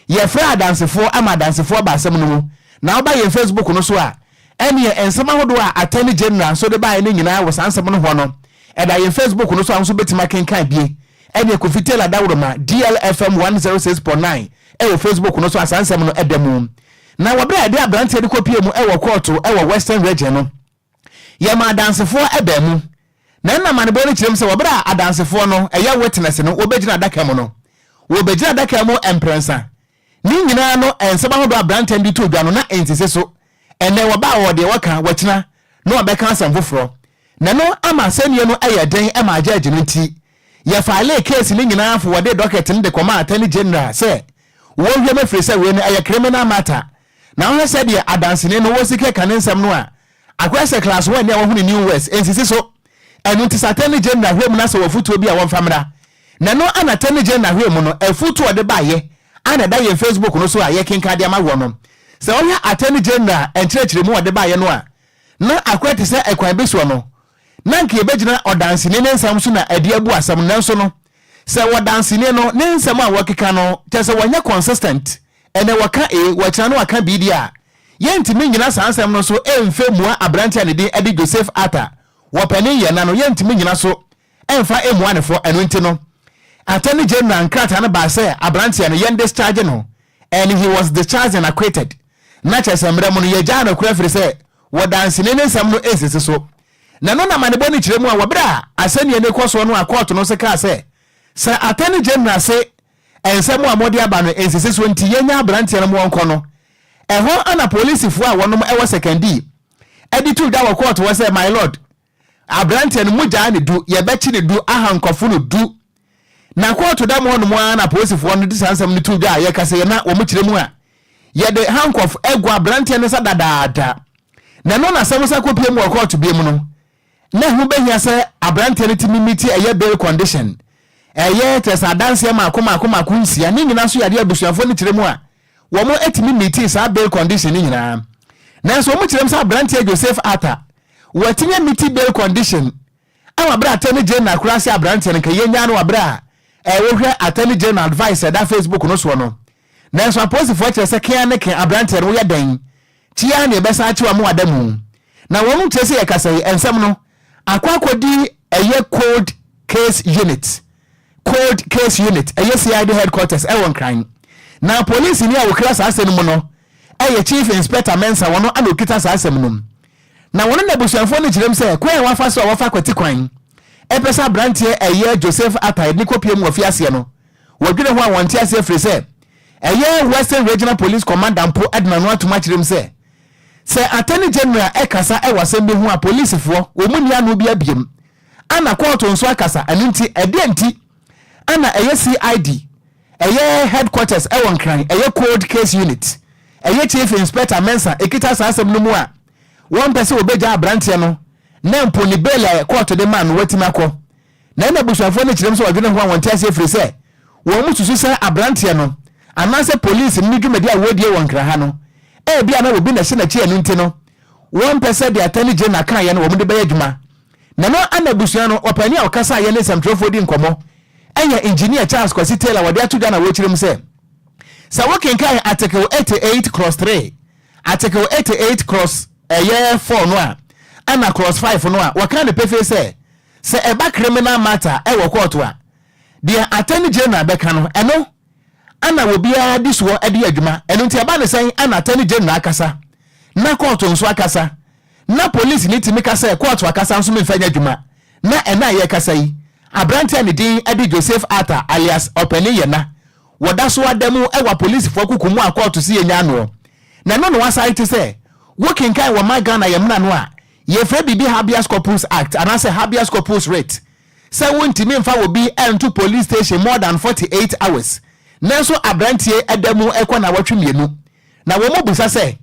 yɛfrɛɛ adansefoɔ ama adansefoɔ ba asɛm no mu. Na woba yɛn Facebook no so a, ɛneɛ nsɛm ahodoɔ a Attorney General nso de baeɛ no nyinaa wɔ saa nsɛm no hɔ no, ɛda yɛn Facebook no so a wo nso bɛtumi akenkan bie. Ɛneɛ Kofi Taylor Dawuroma, DLFM 106.9 wɔ Facebook no so a saa nsɛm no da mu. Na wɔ berɛ a yɛde aberanteɛ no kɔpuee mu wɔ kɔɔto wɔ Western Region no, yɛmaa adansefoɔ baa mu. Na ɛnna amanebɔ no kyerɛ mu sɛ wɔ berɛ a adansefoɔ no, ɛyɛ witness no, wɔbɛgyina adaka mu no, wɔbɛgyina adaka mu mprɛnsa. Ne nyinaa no, nsɛm ahodoɔ a aberanteɛ no de too dwa no, na ɛnsisi so. Ɛnnɛ wɔba a wɔwɔ deɛ wɔka, wɔkyena na wɔbɛka asɛm foforɔ. Na ɛno ama asɛnnie no yɛ den ma gyɛɛgye no nti, yɛfaelee case no nyinaa fowɔdee docket no de kɔmaa Attorney General sɛ wɔnhwɛ mu ɛfiri sɛ wei no ɛyɛ criminal matter. Na wohwɛ sɛdeɛ adanseni no wɔsi keka ne nsɛm no a, akɔyɛ sɛ class one ni a wahunu new words, ɛnsisi so. Ɛno nti sɛ Attorney General hwɛ mu na sɛ wɔ afotuo bi a wɔmfa mmra. Na ɛno ana Attorney General hwɛɛ mu no, afotuo a ɔde baeɛ a na ɛda yɛn Facebook no so a yɛkenkan de ama woɔ no. Sɛ wohwɛ Attorney General nkyerɛkyerɛmu a ɔde baeɛ no a, na akɔyɛ te sɛ ɛkwan bi soɔ no, na anka yɛbɛgyina ɔdanseni no nsɛm so na ɛde abu asɛm no, nanso no, sɛ ɔdanseni no ne nsɛm a wɔkeka no, kyerɛ sɛ wɔnyɛ consistent, ɛnnɛ wɔka A, wɔkyena no wɔaka B deɛ a, yɛntumi nnyina saa nsɛm no so mfɛ mmua aberanteɛ a ne din de Joseph Arthur wɔ panin yɛn na no, yɛntumi nnyina so mfa mmua no fɔ, ɛno nti no, Attorney General nkrataa no baa sɛ aberanteɛ no yɛn discharge no, and he was discharged and acquitted. Na kyerɛ sɛ mmerɛ mu no yɛgyaa no koraa firi sɛ wɔdanseni ne nsɛm no nsisi so. Na ɛno na amanebɔ no kyerɛ mu a wɔ berɛ a asɛnniɛ no rekɔ soɔ no a kɔɔto no nso kaa sɛ sɛ Attorney General se nsɛm a wɔde aba no nsisi so nti yɛnya aberanteɛ no ma ɔnkɔ no, ɛhɔ na polisifoɔ a wɔnom wɔ Sekandi de too dwa wɔ kɔɔto hɔ sɛ My Lord, Aberanteɛ no, mogyaa no du, yɛbɛkye no du, ahankɔfo no du. Na kɔɔto da mu hɔnom ara na apolisifoɔ no de saa nsɛm no too dwa a yɛkasa yi na wɔkyerɛ mu a, yɛde handcuff agu aberanteɛ no nsa dadaada. Na ɛno na asɛm san kɔpue mu wɔ kɔɔto bio mu no, na ɛho bɛhia sɛ aberanteɛ no tumi meeti ɛyɛ bail condition, ɛyɛ kyerɛ sɛ adanseɛ mmaako mmaako mmaako nsia, ne nyinaa nso yɛ adeɛ a abusuafoɔ no kyerɛ mu a wɔtumi meetii saa bail condition no nyinaa. Nanso wɔkyerɛ mu sɛ aberanteɛ Joseph Arthur Watumi amiti bail condition wɔ bere a Attorney General koraa se aberanteɛ no nka yɛnyaa no wɔ bere a wohwɛ Attorney General advice a ɛda Facebook no soɔ no. Nanso apolisifoɔ kyerɛ sɛ kea ne ke aberanteɛ no woyɛ dɛn kyi ara na yɛbɛsan akye wo ama wada mu. Na wɔn kyerɛ sɛ yɛkasa yi nsɛm no akɔ akɔdi ɛyɛ cold case unit cold case unit ɛyɛ CID headquarters ɛwɔ Nkran. Na polisini a ɔkura saa asɛm no mu no ɛyɛ Chief Inspector Mensah wɔn na ɔkita saa asɛm no mu. Na wɔne n'abusuafoɔ no kyerɛm sɛ kwan a wɔafa so a wɔfa kwati kwan pɛ sɛ aberanteɛ ɛyɛ Joseph Atta de no kɔpue mu wɔ afiaseɛ no, wɔdwene ho a wɔnte aseɛ firi sɛ ɛyɛ Western Regional Police Commander mpo de n'ano atom akyerɛ mu sɛ sɛ Attorney General kasa wɔ asɛm bi ho a polisifoɔ wɔn nni ano bi abiem ana kɔɔto nso akasa ɛno nti ɛdeɛ nti ana ɛyɛ CID ɛyɛ headquarters ɛwɔ Nkran ɛyɛ cold case unit ɛyɛ Chief Inspector Mensah ɛkita saa asɛm no mu a wɔmpɛ sɛ wɔbɛgyaa aberanteɛ no na mpo ne bail a kɔɔto de maa no watumi akɔ. Na ɛna abusuafoɔ no kyerɛm sɛ wɔdwene ho a wɔnte aseɛ firi sɛ wɔn susu sɛ aberanteɛ no anaasɛ police no ne dwumadi a wɔredie wɔ Nkran ha no ebia na obi na ɛhyɛ n'akyi ɛno nti no wɔmpɛ sɛ deɛ Attorney General kaeɛ no wɔn de bɛyɛ adwuma. Na ɛno ana abusua no ɔpanin a ɔkasaeɛ ne nsɛmtwerɛfoɔ di nkɔmmɔ ɛyɛ Engineer Charles Kwasi Taylor wɔde ato dwa na wɔkyerɛ mu sɛ sɛ wokenkan Article 88 clause 3 Article 88 clause ɛyɛ 4 no a ɛna clause 5 no a wɔka no pefee sɛ sɛ ɛba criminal matter ɛwɔ kɔɔto a deɛ Attorney General bɛka no ɛno ana obiara di soɔ de yɛ adwuma. Ɛno nti ɛba no sɛn ana Attorney General akasa na kɔɔto nso akasa na police ni tumi ka sɛ kɔɔto akasa nso memfa nyɛ adwuma na ɛna a yɛrekasa yi aberanteɛ a ne din de Joseph Arthur alias Ɔpanin Yɛna wɔda so ada mu wɔ apolisifoɔ koko mu a kɔɔto se yɛnyaa noɔ. Na ɛno na wɔasan te sɛ wokenkan wɔ ma Ghana yɛn mmara no a yɛfrɛ biribi Habeas Corpus Act anaasɛ Habeas Corpus Writ sɛ wontumi mfa obi nto police station more than 48 hours. Nanso aberanteɛ ɛda mu ɛkɔ 2 nnawɔtwe, na wɔn mu bisa sɛ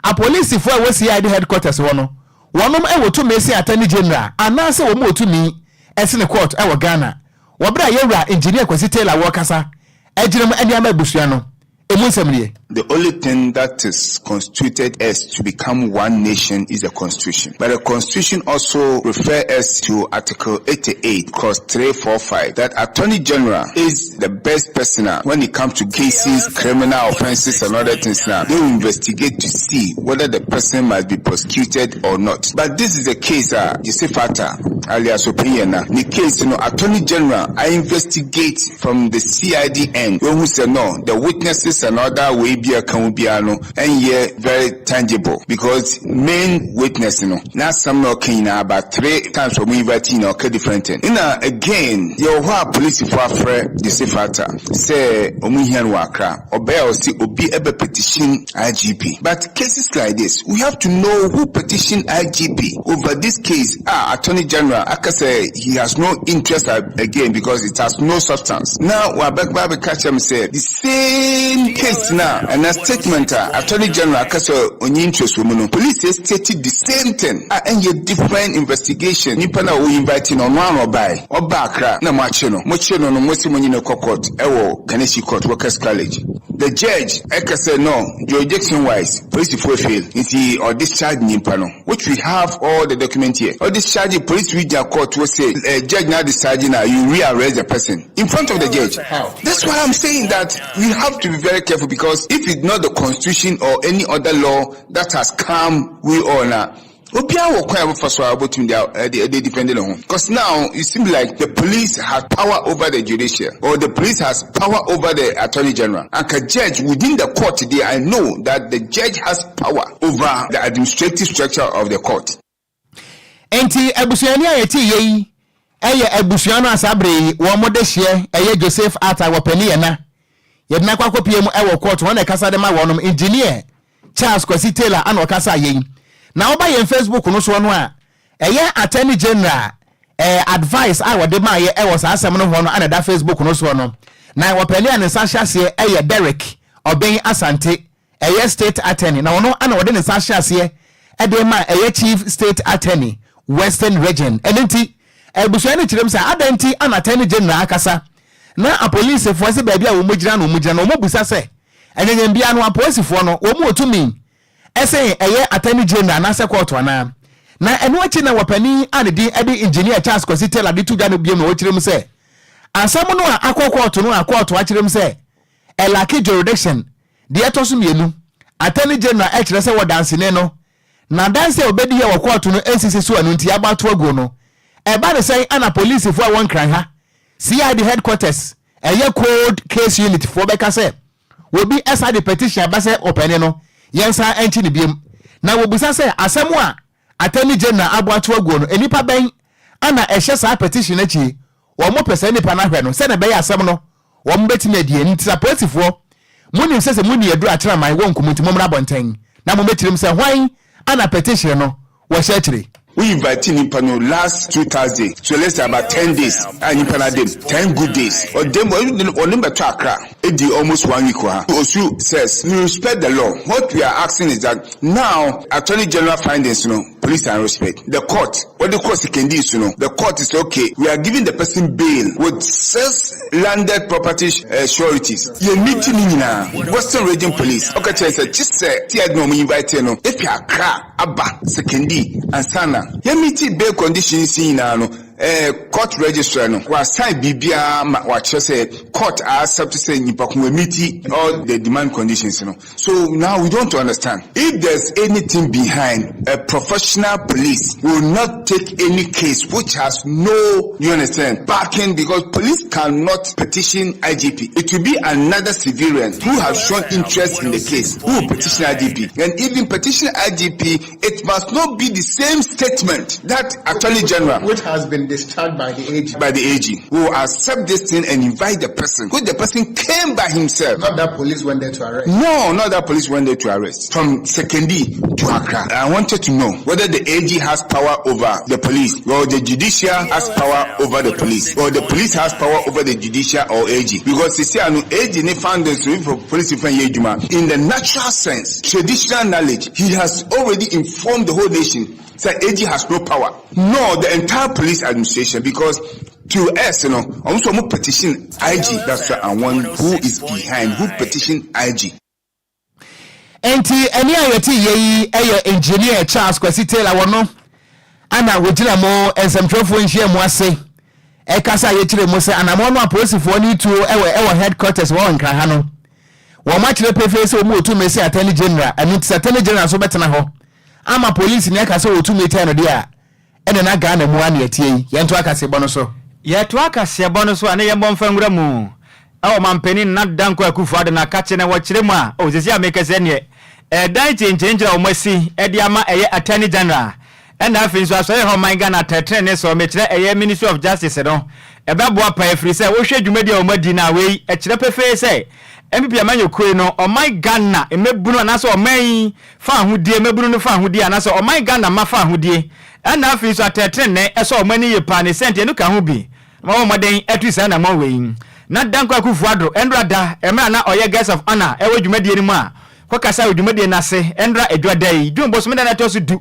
apolisifoɔ a ɛwɔ CID headquarters hɔ no, wɔnom ɛwɔ tumi sen Attorney General anaasɛ wɔn wɔ tumi ɛsene court ɛwɔ Ghana? Wɔberɛ a yɛwura Engineer Kwasi Taylor wɔrekasa ɛgyina mu ɛne ama abusua no, emu nsɛm nie. The only thing that is constituted us to become one nation is the Constitution. But the Constitution also refers us to Article 88, clause 345, that Attorney General is the best person when it comes to cases, criminal offenses and other things now. They will investigate to see whether the person must be prosecuted or not. But this is the case, Joseph Atta, alias Opinion. The case, Attorney General, I investigate from the CID end. When who say no, the witnesses and other way be a kan biara no ɛnyɛ very tangible because main witness no n'asɛm na ɔka nyinaa, about three times wɔn invite nyinaa, ɔka different thing. Ɛna again, yɛwɔ hɔ a polisifoɔ afrɛ Joseph Atta sɛ wɔn hia no wɔ Accra. Ɔbɛyɛ a ɔsi obi ɛbɛ petition IGP, but cases like this, we have to know who petition IGP over this case. Ah, Attorney General aka sɛ he has no interest again because it has no substance. Now wabɛba abɛka kyerɛ me sɛ the same case na ɛna statement a Attorney General aka sɛ onyi interest wɔ mu no, police stated the same thing a ɛnyɛ different investigation. Nipa na o invite no, ɔno ano ɔbae, ɔba Accra na mo akye no, mo kye no, mo si mo nyina kɔ court ɛwɔ Kaneshie Court, Workers College. The judge ɛka sɛ no, jurisdiction wise, polisifoɔ fail, nti ɔdischarge nipa no, which we have all the document here. Ɔdischarge, police region court wɔ say judge na discharge na you re-arrest the person in front of the judge. How? That's why I'm saying that we have to be very careful, because if it's not the Constitution or any other law that has come, we all now, obiara wɔ kwan a wɔfa so a wɔbɛtumi de ɛde ɛde defend ne ho, because now it seems like the police has power over the judiciary or the police has power over the Attorney General. Anka judge within the court today, I know that the judge has power over the administrative structure of the court. Nti abusuani a yɛte yɛ yi ɛyɛ abusua no a saa bere yi wɔn mo de hyɛ ɛyɛ Joseph Atta wɔpɛni yɛn na yɛde n'akɔ akɔpie mu ɛwɔ court. Wɔn na ɛkasa de ma wɔnom, Engineer Charles Kwasi Taylor ana ɔkasa yɛ yi. Na ɔba yɛn Facebook no soɔ no a, ɛyɛ Attorney General advice a wɔde maa yɛ ɛwɔ saa asɛm no hɔ no ana ɛda Facebook no soɔ no. Na wɔpɛni a ne nsa hyɛ aseɛ ɛyɛ Derek Ɔbɛn Asante, ɛyɛ State Attorney, na ɔno ana wɔde ne nsa hyɛ aseɛ ɛde ma ɛyɛ Chief State Attorney, Western Region. Ɛno nti abusua no kyerɛ mu sɛ adan nti ana Attorney General akasa na apolisifoɔ sɛ baabi a wɔn gyina na wɔn gyina na wɔn busa sɛ ɛnyɛnyɛn bia no, apolisifoɔ no wɔn wɔ tumi ɛsɛn ɛyɛ Attorney General anaasɛ court anaa? Na ɛno akyi na wɔpanin a ne din ɛde Engineer Charles Kwasi Taylor de to dwa no biom na wɔkyerɛ mu sɛ asɛm no a akɔ court no a court akyerɛ mu sɛ ɛlack jurisdiction. Deɛ ɛtɔ so mmienu, Attorney General ɛkyerɛ sɛ wɔdansene no na danse a obɛdi yɛ wɔ court no nsisi so, ɛno nti aba ato aguo no, ɛba ne sɛn ana polisifoɔ a wɔn Nkran ha CID headquarters ɛyɛ cold case unit foɔ bɛka sɛ obi ɛsa de petition aba sɛ ɔpɛni no yɛnsa ɛnkyi ne biem? Na wɔbusa sɛ asɛm a Attorney General abo ato aguo no, nipa bɛn ana ɛhyɛ saa petition akyi? Wɔn mo pɛ sɛ nipa no ahwɛ no sɛnɛ ɛbɛyɛ asɛm no wɔn bɛtumi adie. Nti sɛ apolisifoɔ mo nim sɛ mo ni aduru akyerɛman wɔ nkumu, nti mo mmra abɔnten na mo bɛkyerɛ mu sɛ hwan ana petition no wɔhyɛ akyire. We invite nipa no last two Thursday, so let's say about 10 days a nipa na dem 10 good days ɔdem ɔne bɛtɔ Accra, edi almost one week wɔ ha. Osu says we respect the law. What we are asking is that now Attorney General findings no, police and respect the court. Wɔde kɔ Sekondi so no, the court is okay, we are giving the person bail with six landed property sureties. Yɛ meeting ni nyinaa, Western Region Police ɔka kyerɛ sɛ kyi sɛ tí a na ɔmo invite no efi Accra aba Sekondi ansana yɛ meet bail conditions nyinaa no. Court registrar no wasign biribiara ma wakyerɛ sɛ court accept sɛ nipa ko meet all the demand conditions no. So now we don't understand. If there's anything behind, a professional police will not take any case which has no, you understand, backing, because police cannot petition IGP. It will be another civilian who has shown interest in the case who will petition IGP, and even petition IGP, it must not be the same statement that Attorney General which has been discharged by the AG. By the AG. We will accept this thing and invite the person. Which the person came by himself. Not that police went there to arrest. No, not that police went there to arrest. From Sekondi to Accra. I wanted wanted to know whether the AG has power over the police, or the judicial has power over the police, or the police has power over the judicial or AG. Because sisi ano AG ne findings for police fan yɛ adwuma. In the natural sense, traditional knowledge, he has already informed the whole nation that AG has no power, nor the entire police administration, because to us, also mo petition IG. That's why I want who is behind, who petition IG. Enti ɛne a yɛte yɛ yi yɛ Engineer Charles Kwasi Taylor wɔ no ana wɔgyina mo nsɛmtwerɛfoɔ nhyia mu ase ɛkasa a yɛkyerɛ mu sɛ anammɔn no apolisifoɔ no tuo ɛwɔ headquarters wɔ Nkran ha no, wɔn akyerɛ pefee sɛ wɔn wɔ tumi sɛ Attorney General. Ɛno nti sɛ Attorney General nso bɛtena hɔ ama polisi ne aka sɛ wɔ tumi tɛn no deɛ a, ɛna na Ghana mu ana yɛtie yi. Yɛnto akaseɛbɔ no so. Yɛto akaseɛbɔ no so a, ne yɛmmɔ mfa nwura mu ɛwɔ mampanin Nana Dankwa Akufo-Addo na akakye na wɔkyerɛ mu a, o sisi a meka sɛ neɛ ɛdan kyenkyerenkyere a wɔn asi ɛde ama ɛyɛ Attorney General, ɛna afei nso asɔre hɔ ɔman Ghana atɛtene ne so mekyerɛ ɛyɛ Ministry of Justice no, ɛbɛboa paa, ɛfiri sɛ wohwɛ dwumadi a wɔn adi no a, wei ɛkyerɛ pefee sɛ NPP amanyɔkuo no, ɔman Ghana mmɛbunu anaasɛ ɔman yi fa ahodie, mmɛbunu no fa ahodie anaasɛ ɔman Ghana ma fa ahodie, ɛna afei nso atɛtene ɛsɔ ɔman ani yie paa ne sɛnti ɛno ka ho bi na wɔn mmɔden atu saa namɔ wei. Na Dankwa Akufo-Addo ɛndra da mmerɛ a na ɔyɛ guest of honour ɛwɔ dwumadie no mu a kɔkasa wɔ dwumadie no ase ɛndra adwada yi, June bosome da no ɛtɔ so 10,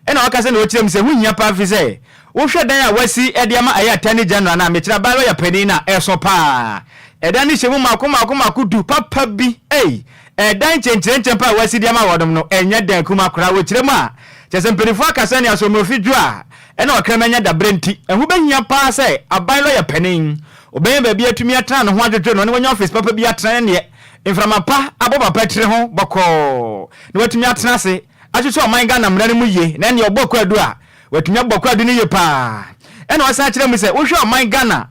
ɛna ɔkasa na ɔkyerɛ mu sɛ ho hia paa, firi sɛ wohwɛ dan a wasi de ama ɛyɛ Attorney General no a, mekyerɛ aban lɔya panin no a, ɛso paa. Ɛdan no hyɛ mu mako mako mako 10 papa bi. Ei, ɛdan nkyɛnkyerɛnkyɛn pa a wasi de ama wɔnom no, ɛnyɛ dan kuma koraa. Wɔkyerɛ mu a, kyerɛ sɛ mpanimfoɔ akasa ne asomdwoeɛ dwo a ɛna ɔkraman nya daberɛ nti, ɛho bɛhia paa sɛ aban lɔya panin ɔbɛnya baabi atumi atena ne ho adwodwo no na wanya office papa bi atena ne neɛ mframa pa abɔ papa tiri ho bɔkɔɔ na watumi atena ase ahwehwɛ ɔman Ghana mmara no mu yie, na ɛneɛ ɔbɔ kwaadu a, watumi abɔ kwaadu no yie paa. Ɛna ɔsan kyerɛ mu sɛ wohwɛ ɔman Ghana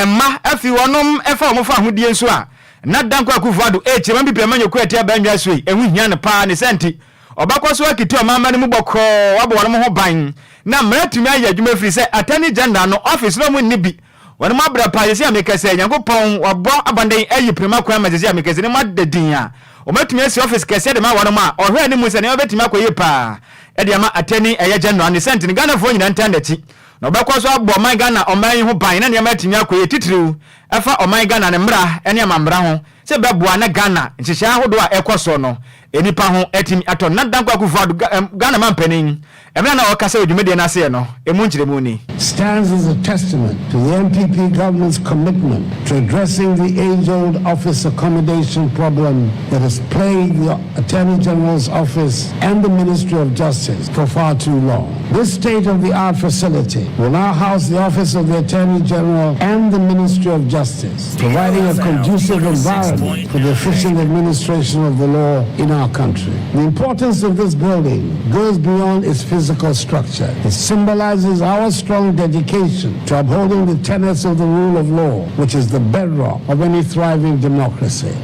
mma afi wɔnom ɛfa wɔn fa ahodie nso a, na Dankwa Akufo-Addo ɛkyerɛ ma NPP amanyɔkuo a ɛte abannwa so yi, ɛho hia no paa ne sɛ nti ɔbɛkɔ so akiti ɔman no mu bɔkɔɔ, wabɔ wɔn ho ban na mmara tumi ayɛ adwuma, firi sɛ Attorney General no office no mu nni bi, wɔn mu abrɛ paa. Sɛsi a meka sɛ Nyankopɔn wabɔ abɔnden ayi pirima kwan ma sɛsi a meka sɛ ne mu ada din a wɔmatumi asi office kɛseɛ de ma wɔn a ɔhwɛ anim sɛ nneɛma bɛtumi akɔ yie paa ɛde ama Attorney ɛyɛ General ne sɛnti no Ghanafoɔ nyinaa ntan n'akyi na ɔbɛkɔ so abɔ ɔman Ghana ɔman yi ho ban na nneɛma atumi akɔ yie, titiriw ɛfa ɔman Ghana ne mmara ne amammara ho, sɛ bɛboa na Ghana nhyehyɛe ahodoɔ a ɛkɔ so no nnipa ho atumi atɔ. Na Dankwa Akufo-Addo, Ghana mampanin, mmerɛ na ɔkasa wɔ dwumadie no aseɛ no, emu nkyerɛmu ni. Stands as a testament to the NPP government's commitment to addressing the age-old office accommodation problem that has plagued the Attorney General's office and the Ministry of Justice for far too long. This state-of-the-art facility will now house the Office of the Attorney General and the Ministry of Justice, providing a conducive environment for the efficient administration of the law in our country. The importance of this building goes beyond its physical structure. It symbolizes our strong dedication to upholding the tenets of the rule of law, which is the bedrock of any thriving democracy.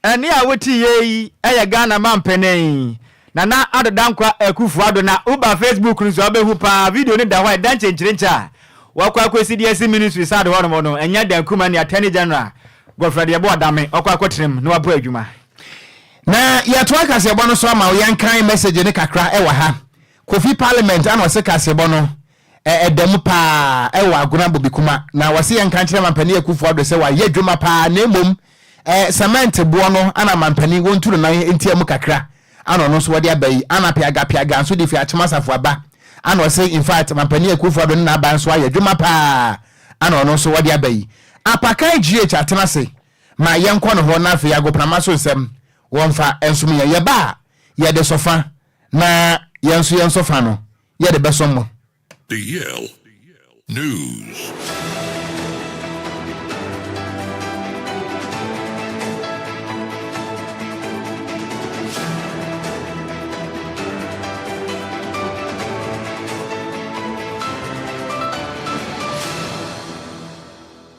Ɛne a wote yie yi ɛyɛ Ghana mampanin Nana Addo Dankwa Akufo-Addo. Na woba Facebook no so a, wobɛhu paa, video no da hɔ a ɛda nkyɛnkyerɛnkyɛ a wɔkɔ akɔsi de asi ministry side hɔ nom no, ɛnyɛ dan kuma ne Attorney General Godfred Yeboah Dame ɔkɔ akɔtenam na wabɔ adwuma. Na yɛtoa kaseɛbɔ no so ama wo. Yɛnkan message ne kakra ɛwɔ ha. Kofi Parliament ana ɔse kaseɛbɔ no ɛda mu paa ɛwɔ Agona Bobikuma, na wɔse yɛnka nkyerɛ mampanin Akufo Addo sɛ wayɛ adwuma paa, na mmom cement boɔ no ana mampanin wɔntu no nan ntia mu kakra. Ana ɔno nso wɔde aba yi ana piaga piaga nso de fi Akyem Asafo aba. Ana ɔse in fact mampanin Akufo Addo ne n'aba nso ayɛ adwuma paa. Ana ɔno nso wɔde aba yi Apakan GH atena ase ma yɛnkɔ no hɔ, na afei agoprama so nsɛm wɔmfa nsom yɛn. Yɛba a, yɛde sɔfa na yɛn nso yɛn sɔfa no yɛde bɛsɔm mo. The Yale News.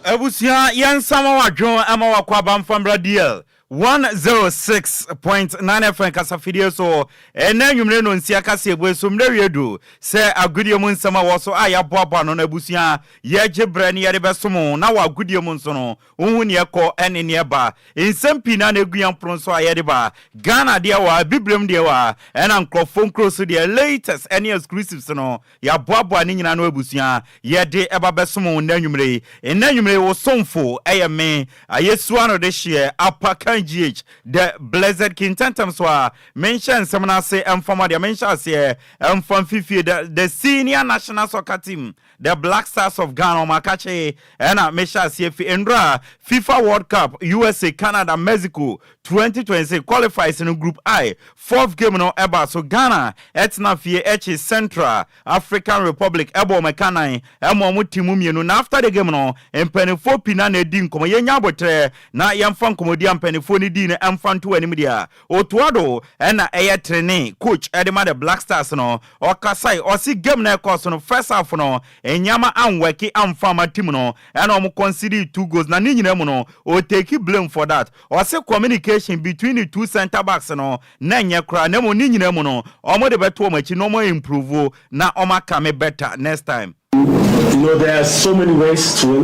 Abusua, yɛnsa ma wadwo ma wakɔ aba mfambra DL. 106.9 FM kasafidie so ɛnɛ anwummere no nsia kaseɛbue so mmerɛ wie du sɛ agodie mu nsɛm a wɔ so a yɛaboaboa no no abusua yɛgye berɛ ne yɛde bɛsom na wɔ agodie mu nso no wohu neɛ kɔ ɛne neɛ ba. Nsɛm pii na na ɛgu yɛn pono so a yɛde ba. Ghana deɛ wɔ a, Bibirem deɛ wɔ a, ɛna nkurɔfoɔ nkuro so deɛ, latest ɛne exclusives no yɛaboaboa ne nyinaa no abusua yɛde ɛba bɛsom wo nnɛ anwummere yi. Nnɛ anwummere yi wo somfo ɛyɛ me Ayesua no de hyeɛ Apakan GH the Blessed King. Ntɛntɛm so a menhyɛ nsɛm no ase mfa ma deɛ menhyɛ aseɛ mfa mfifie the senior national soccer team, the Black Stars of Ghana, wɔn akakye ɛna mehyɛ aseɛ fi ndora FIFA World Cup USA, Canada, Mexico 2026 qualifiers no Group I fourth game no ɛba so. Ghana ɛtena fie ɛkyi Central African Republic, ɛbɔ wɔn ɛka nan ɛma wɔn ti mu mmienu. Na after the game no, mpanimfoɔ pii na edi nkɔmɔ. Yɛnya abotire na yɛmfa nkɔmɔdi a mpanimfoɔ no di no ɛmfa nto anim. Deɛ Otto Addo ɛna ɛyɛ training coach ɛde ma the Black Stars no, ɔkasae. Ɔsi game na ɛkɔ so no, first half no nneɛma anwɛke amfa ama team no, ɛna wɔn concede two goals. Na ne nyinaa mu no, ɔtake blame for that. Ɔsi communication between the two centre backs no na nyɛ koraa, na mu ne nyinaa mu no, wɔn de bɛto wɔn akyi na wɔn improve na wɔn aka me better next time. There are so many ways to win.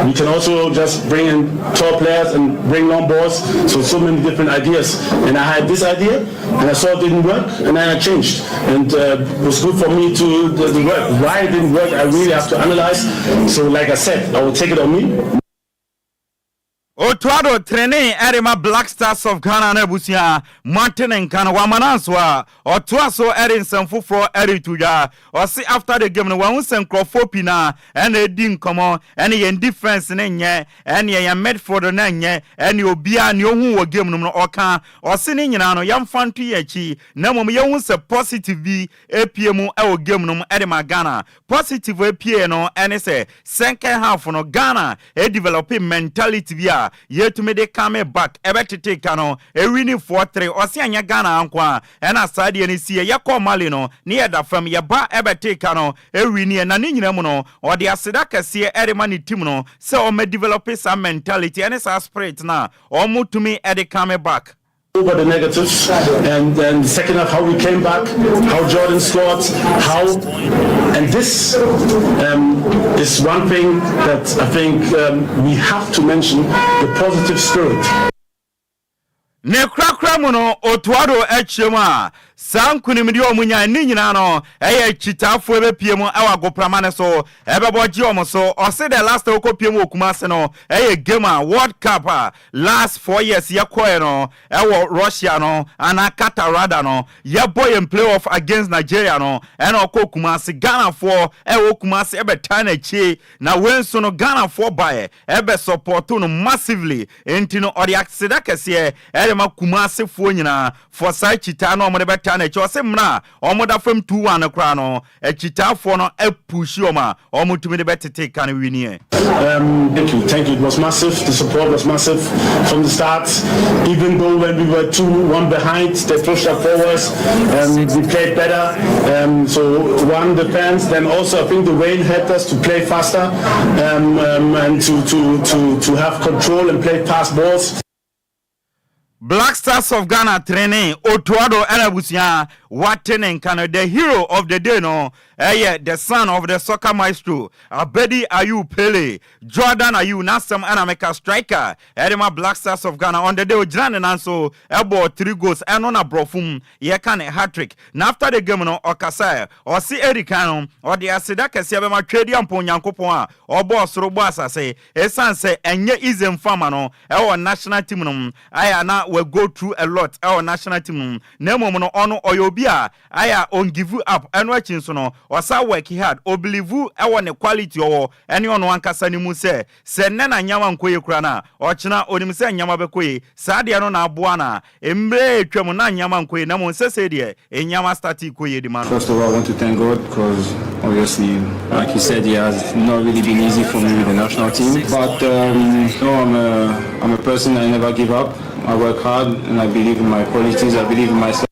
You can also just bring in tall players and bring long balls. So many different ideas. And I had this idea, and I saw it didn't work, and then I changed. And it was good for me to the work. Why it didn't work, I really have to analyze. So, like I said, I will take it on me. Otto Addo training ɛde ma Black Stars of Ghana no, abusua moate ne nka no wama no nso a ɔtoa so ɛde nsɛm foforɔ ɛde to dwa. Ɔse after the game no, wahu sɛ nkurɔfoɔ pii na ɛna ɛdi nkɔmmɔ ɛne yɛn defense ne nyɛ, ɛne yɛn midfield no nyɛ, ɛne obiara ne ohu wɔ game no mu no ɔka. Ɔse ne nyinaa no, yɛmfa nto yɛn akyi, na mmom yɛhu sɛ positive bi epie mu ɛwɔ game no mu ɛde ma Ghana. Positive epie no ɛne sɛ second half no, Ghana ɛdevelop mentality bi a yɛtumi de come back ɛbɛtete ka no ɛwin 4-3. Ɔse anyɛ Ghana anko a ɛna saa deɛ no sie. Yɛkɔ Mali no ne yɛda fam, yɛba ɛbɛte ka no ɛwin yɛ. Na ne nyina mu no, ɔde aseda kɛseɛ ɛde ma ne team no sɛ ɔma develop saa mentality ɛne saa spirit no a ɔmo tumi ɛde come back. Over the negatives, and then the second half, how we came back, how Jordan scored, how, and this is one thing that I think we have to mention, the positive spirit. Ne korakora mu no, Otto Addo akyia mu a saa nkonimdi a ɔmo nya ne nyinaa no ɛyɛ kyitaafoɔ bɛpie mu ɛwɔ agoprama ne so ɛbɛbɔ gye ɔmo so. Ɔse the last a wokɔpie mu wɔ Kumase no ɛyɛ game a World Cup a last 4 years yɛkɔɛ no ɛwɔ Russia no anaa Qatar rather no, yɛbɔ yɛn playoff against Nigeria no, ɛna ɔkɔ Kumase, Ghanafoɔ ɛwɔ Kumase ɛbɛtaa n'akyi. Na wei nso no, Ghanafoɔ baeɛ ɛbɛ support no massively, nti no ɔde aseda kɛseɛ ɛde ma Kumasefoɔ nyinaa for saa kyitaa na ɔmode bɛtaa n'akyi. Ɔse mmerɛ a ɔmoda fam 2-1 no koraa no, akyitaafoɔ no apush ɔm a ɔmotumi de bɛtete ka no winiɛ. Thank you, thank you. It was massive. The support was massive from the start. Even though when we were 2-1 behind, they pushed up forwards. We played better. So one, the fans. Then also, I think the rain helped us to play faster and to have control and play fast balls. Black Stars of Ghana training Otto Addo ɛna abusua wate ne nka no. The hero of the day no ɛyɛ the son of the soccer maestro Abedi Ayew Pele, Jordan Ayew. N'asɛm ɛna meka, striker ɛde ma Black Stars of Ghana. On the day, ogyina ne nan so ɛbɔ three goals, ɛno na borɔfo mu yɛka ne hat-trick. Na after the game no, ɔkasa. Ɔse edi kan no, ɔde aseda kɛseɛ bɛma Twɛdi Ampo Onyankopɔn a ɔbɔ ɔsoro bɔ asase, ɛsiane sɛ ɛnyɛ easy mfama no ɛwɔ national team no mu ayɛ na we go through a lot ɛwɔ national team no mu. Na mmom no, ɔno ɔyɛ obi a ayɛ a ɔn give up. Ɛno akyi nso no, ɔsa work hard, ɔbelieve ɛwɔ ne quality ɔwɔ ɛne ɔno ankasa ne mu sɛ sɛ nnɛ na nyama nkɔ yie kora no a, ɔkyena onim sɛ nyama bɛkɔ yie. Saa deɛ no na aboa no a mmerɛ atwam na nyama nkɔ yie, na mmom sɛsɛ deɛ nyama start kɔ yie di ma no. First of all, I want to thank God because obviously, like you said, it has not really been easy for me with the national team. But no, I'm a person, I never give up. I work hard and I believe in my qualities. I believe in myself.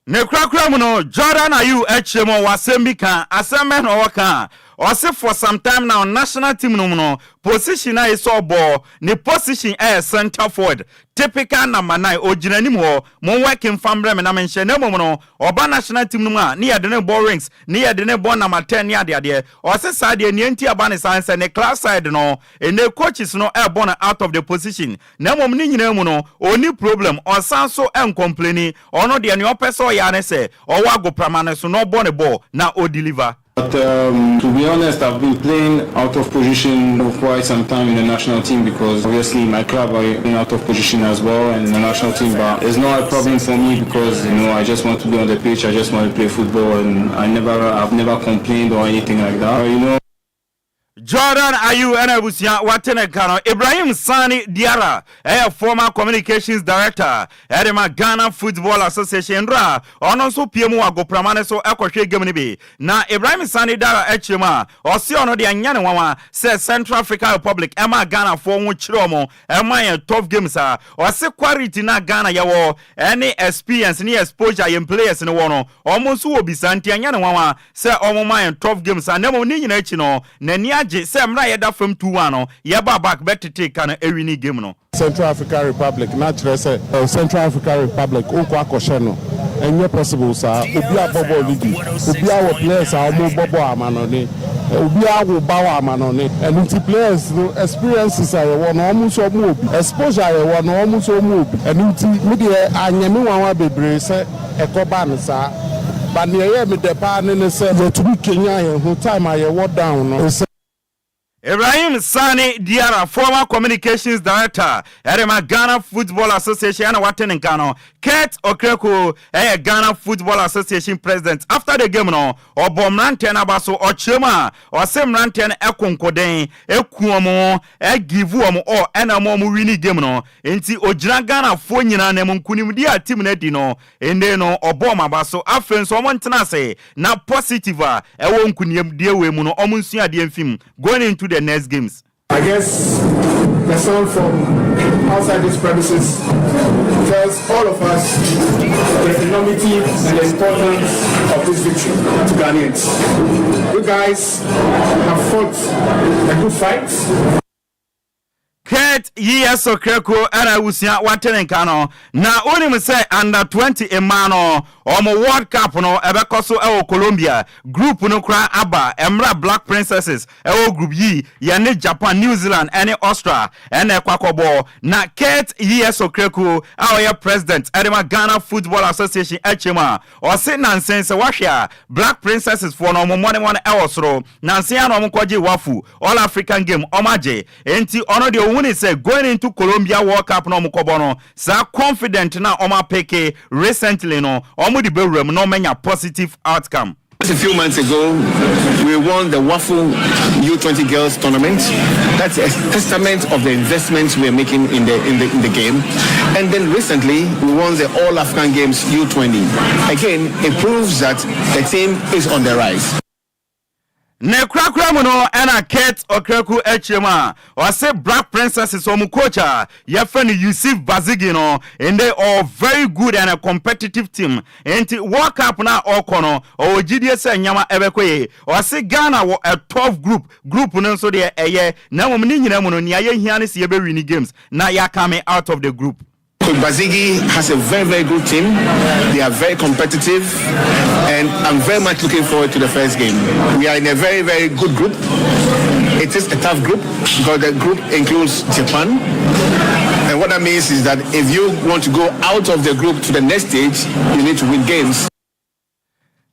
Ne korakora mu no, Jordan Ayew akyerɛ mu, ɔwɔ asɛm bi ka. Asɛm bɛ na ɔwɔ ka? Ɔse for some time now, national team no mu no, position a ɛsɛ ɔbɔ ne position ɛyɛ center forward, typical number 9. Ogyina anim hɔ, mo work mfa mbrɛ me na menhyɛ. Na mmom no, ɔba national team no mu a, ne yɛde ne bɔ wings, ne yɛde ne bɔ number 10 ne adeadeɛ. Ɔse saa deɛ, nea nti aba ne saa sɛ ne class side no, ɛnɛ coaches no ɛbɔ no out of the position. Na mmom ne nyinaa mu no, ɔni problem, ɔsan so ɛncomplaini. Ɔno deɛ, nea ɔpɛ sɛ ɔyɛ ne sɛ ɔwɔ agoprama no so na ɔbɔ ne ball na ɔdeliver. But to be honest, I've been playing out of position for quite some time in the national team because obviously my club I've been out of position as well and the national team. But it's not a problem for me because I just want to be on the pitch. I just want to play football, and I've never complained or anything like that. Jordan Ayew ɛna abusua wate ne ka no. Ibrahim Sani Diara ɛyɛ former communications director ɛde ma Ghana Football Association. Ndora ɔno nso pie mu wɔ agoprama no so ɛkɔhwɛ game no bi. Na Ibrahim Sani Diara akyerɛ mu a, ɔse ɔno deɛ, nyɛ ne nwanwa sɛ Central African Republic ɛma Ghanafoɔ ho kyerɛ ɔmo, ɛma yɛn tough games a. Ɔse quality na Ghana yɛwɔ ɛne experience ne exposure yɛn players no wɔ no, ɔmo nso wɔ bisa, nti ɛnyɛ ne nwanwa sɛ ɔmo ma yɛn tough games a. Na mmom ne nyinaa akyi no, n'ani agye sɛ mmerɛ a yɛda fam 2-1 no, yɛba back bɛtete ka no, ɛwin game no. Central African Republic na kyerɛ sɛ Central African Republic wokɔ akɔhyɛ no, ɛnyɛ possible saa. Obi a bɔ bɔɔl no bi, obi a wɔ players a wɔn bɔ bɔɔl amanɔne, obi a wo ba wɔ amanɔne. Ɛno nti players no, experiences a yɛwɔ no, wɔn nso wɔn wɔ bi, exposure a yɛwɔ no, wɔn nso wɔn wɔ bi. Ɛno nti mi deɛ, anyɛ mi nwanwa bebree sɛ ɛkɔ ba no saa. But nea ɛyɛ mi dɛ paa ne sɛ yɛtumi kenya yɛn ho time a yɛwɔ down no. Ibrahim Sani Diara, former communications director ɛde Ghana Football Association, ɛna wate ne nka no. Kurt Okraku ɛyɛ Ghana Football Association president. After the game no, ɔbɔ mmeranteɛ no aba so. Ɔkyerɛ mu a, ɔse mmeranteɛ no ɛkonkoden, ɛku wɔn, ɛgive wɔn ɔ ɛna mo ɔmo win game no. Nti ogyina Ghanafoɔ nyinaa na mu nkunimdi a team no adi no ende no, ɔbɔ ɔmo aba so. Afei nso ɔmo ntena ase na positive a ɛwɔ nkunimdie wei mu no, ɔmo nsua adeɛ mfim going into the next games. I guess the sound from outside these premises tells all of us the enormity and the importance of this victory to Ghanaians. You guys have fought a good fight. Kurt E.S. Okraku ɛna abusua wate ne nka no. Na wonim sɛ under 20 mmaa no, ɔmo World Cup no ɛbɛkɔ so ɛwɔ Colombia. Group no koraa aba. Ɛmra Black Princesses ɛwɔ group yi, yɛne Japan, New Zealand ɛne Austria ɛna ɛkɔ akɔbɔ. Na Kurt E.S. Okraku a ɔyɛ president ɛde ma Ghana Football Association ɛkyɛ mu a, ɔse nansen sɛ wahwɛ a, Black Princesses foɔ no, ɔmo mmɔne ɛwɔ soro. Nansen a na ɔmo kɔgye WAFU All African Game, ɔmo agye. Enti ɔno deɛ, ohun sɛ going into Colombia World Cup na ɔmo kɔbɔ no, saa confident na ɔmo apick recently no, ɔmo de bɛwura mu na ɔmo anya positive outcome. Just a few months ago, we won the WAFU U20 Girls Tournament. That's a testament of the investments we are making in the game. And then recently, we won the All African Games U20. Again, it proves that the team is on the rise. Ne korakora mu no, ɛna Kurt Okraku akyerɛ mu a, ɔse Black Princesses ɔmo coach a yɛfrɛ no Yusuf Bazigi no, they are very good and a competitive team. Nti World Cup no a ɔkɔ no, ɔwɔ gyidie sɛ nyama ɛbɛkɔ yie. Ɔse Ghana wɔ a tough group. Group no nso deɛ ɛyɛ, na mmom ne nyinaa mu no, nea yɛhia no sɛ yɛbɛwin games na yɛacome out of the group. Coach Bazigi has a very, very good team. They are very competitive, and I'm very much looking forward to the first game. We are in a very, very good group. It is a tough group because the group includes Japan. And what that means is that if you want to go out of the group to the next stage, you need to win games.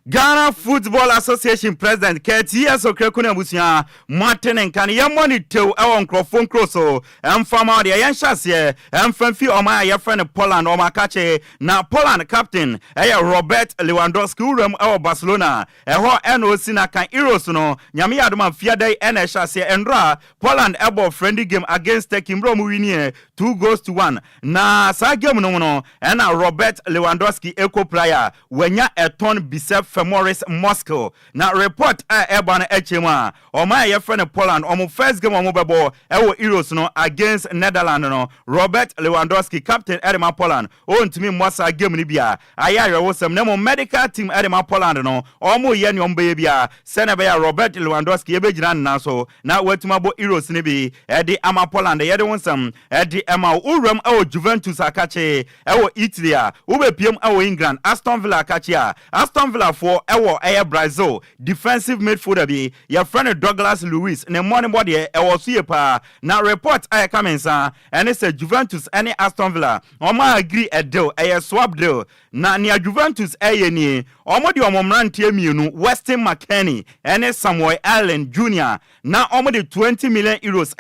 Ghana Football Association president Kurt E.S. Okraku no, abusua moate ne nka no. Yɛmmɔ ne tew ɛwɔ nkurɔfoɔ nkuro so ɛmfama deɛ yɛnhyɛ aseɛ ɛmfa mfi ɔman a yɛfrɛ no Poland. Ɔmo akakye na Poland captain ɛyɛ Robert Lewandowski. Wuram ɛwɔ Barcelona ɛhɔ ɛna osi na kan Euros no. Nyame yɛ adom a, fiada yi ɛna ɛhyɛ aseɛ. Ɛndora Poland ɛbɔ friendly game against Turkey, mmerɛ ɔmo win 2 goals to 1. Na saa game no mu no, ɛna Robert Lewandowski ɛkɔ player wanya ɛtɔn bisɛ. femoris muscle. Na report a ɛba no ɛkyɛ mu a, ɔman a yɛfrɛ no Poland wɔn first game a wɔn bɛbɔ ɛwɔ Euros no against Netherland no, Robert Lewandowski, captain ɛde ma Poland, ɔntumi mmɔ saa game no bi a ayɛ awerɛhosɛm na mmom medical team ɛde ma Poland no wɔn reyɛ nea wɔn bɛyɛ biara sɛnea ɛbɛyɛ a Robert Lewandowski ɛbɛgyina ne nan so na watumi abɔ Euros no bi ɛde ama Poland. Yɛde wo nsɛm ɛde ɛma wo. Wuram ɛwɔ Juventus akakye Ɛwɔ Italy a, wobɛpiam wɔ England, Aston Villa akakye a, Aston Villa foɔ wɔ ɛyɛ Brazil defensive midfielder bi, yɛfrɛ no Douglas Luiz, ne mmɔnebɔ deɛ ɛwɔ so yie paa. Na report a ɛka me nsa ɛne sɛ Juventus ne Aston Villa wɔn a agree a deal, ɛyɛ swap deal. Na nea Juventus ɛreyɛ nie, wɔn de wɔn mmeranteɛ mmienu, Weston McKennie ne Samuel Iling Junior na wɔde €20 million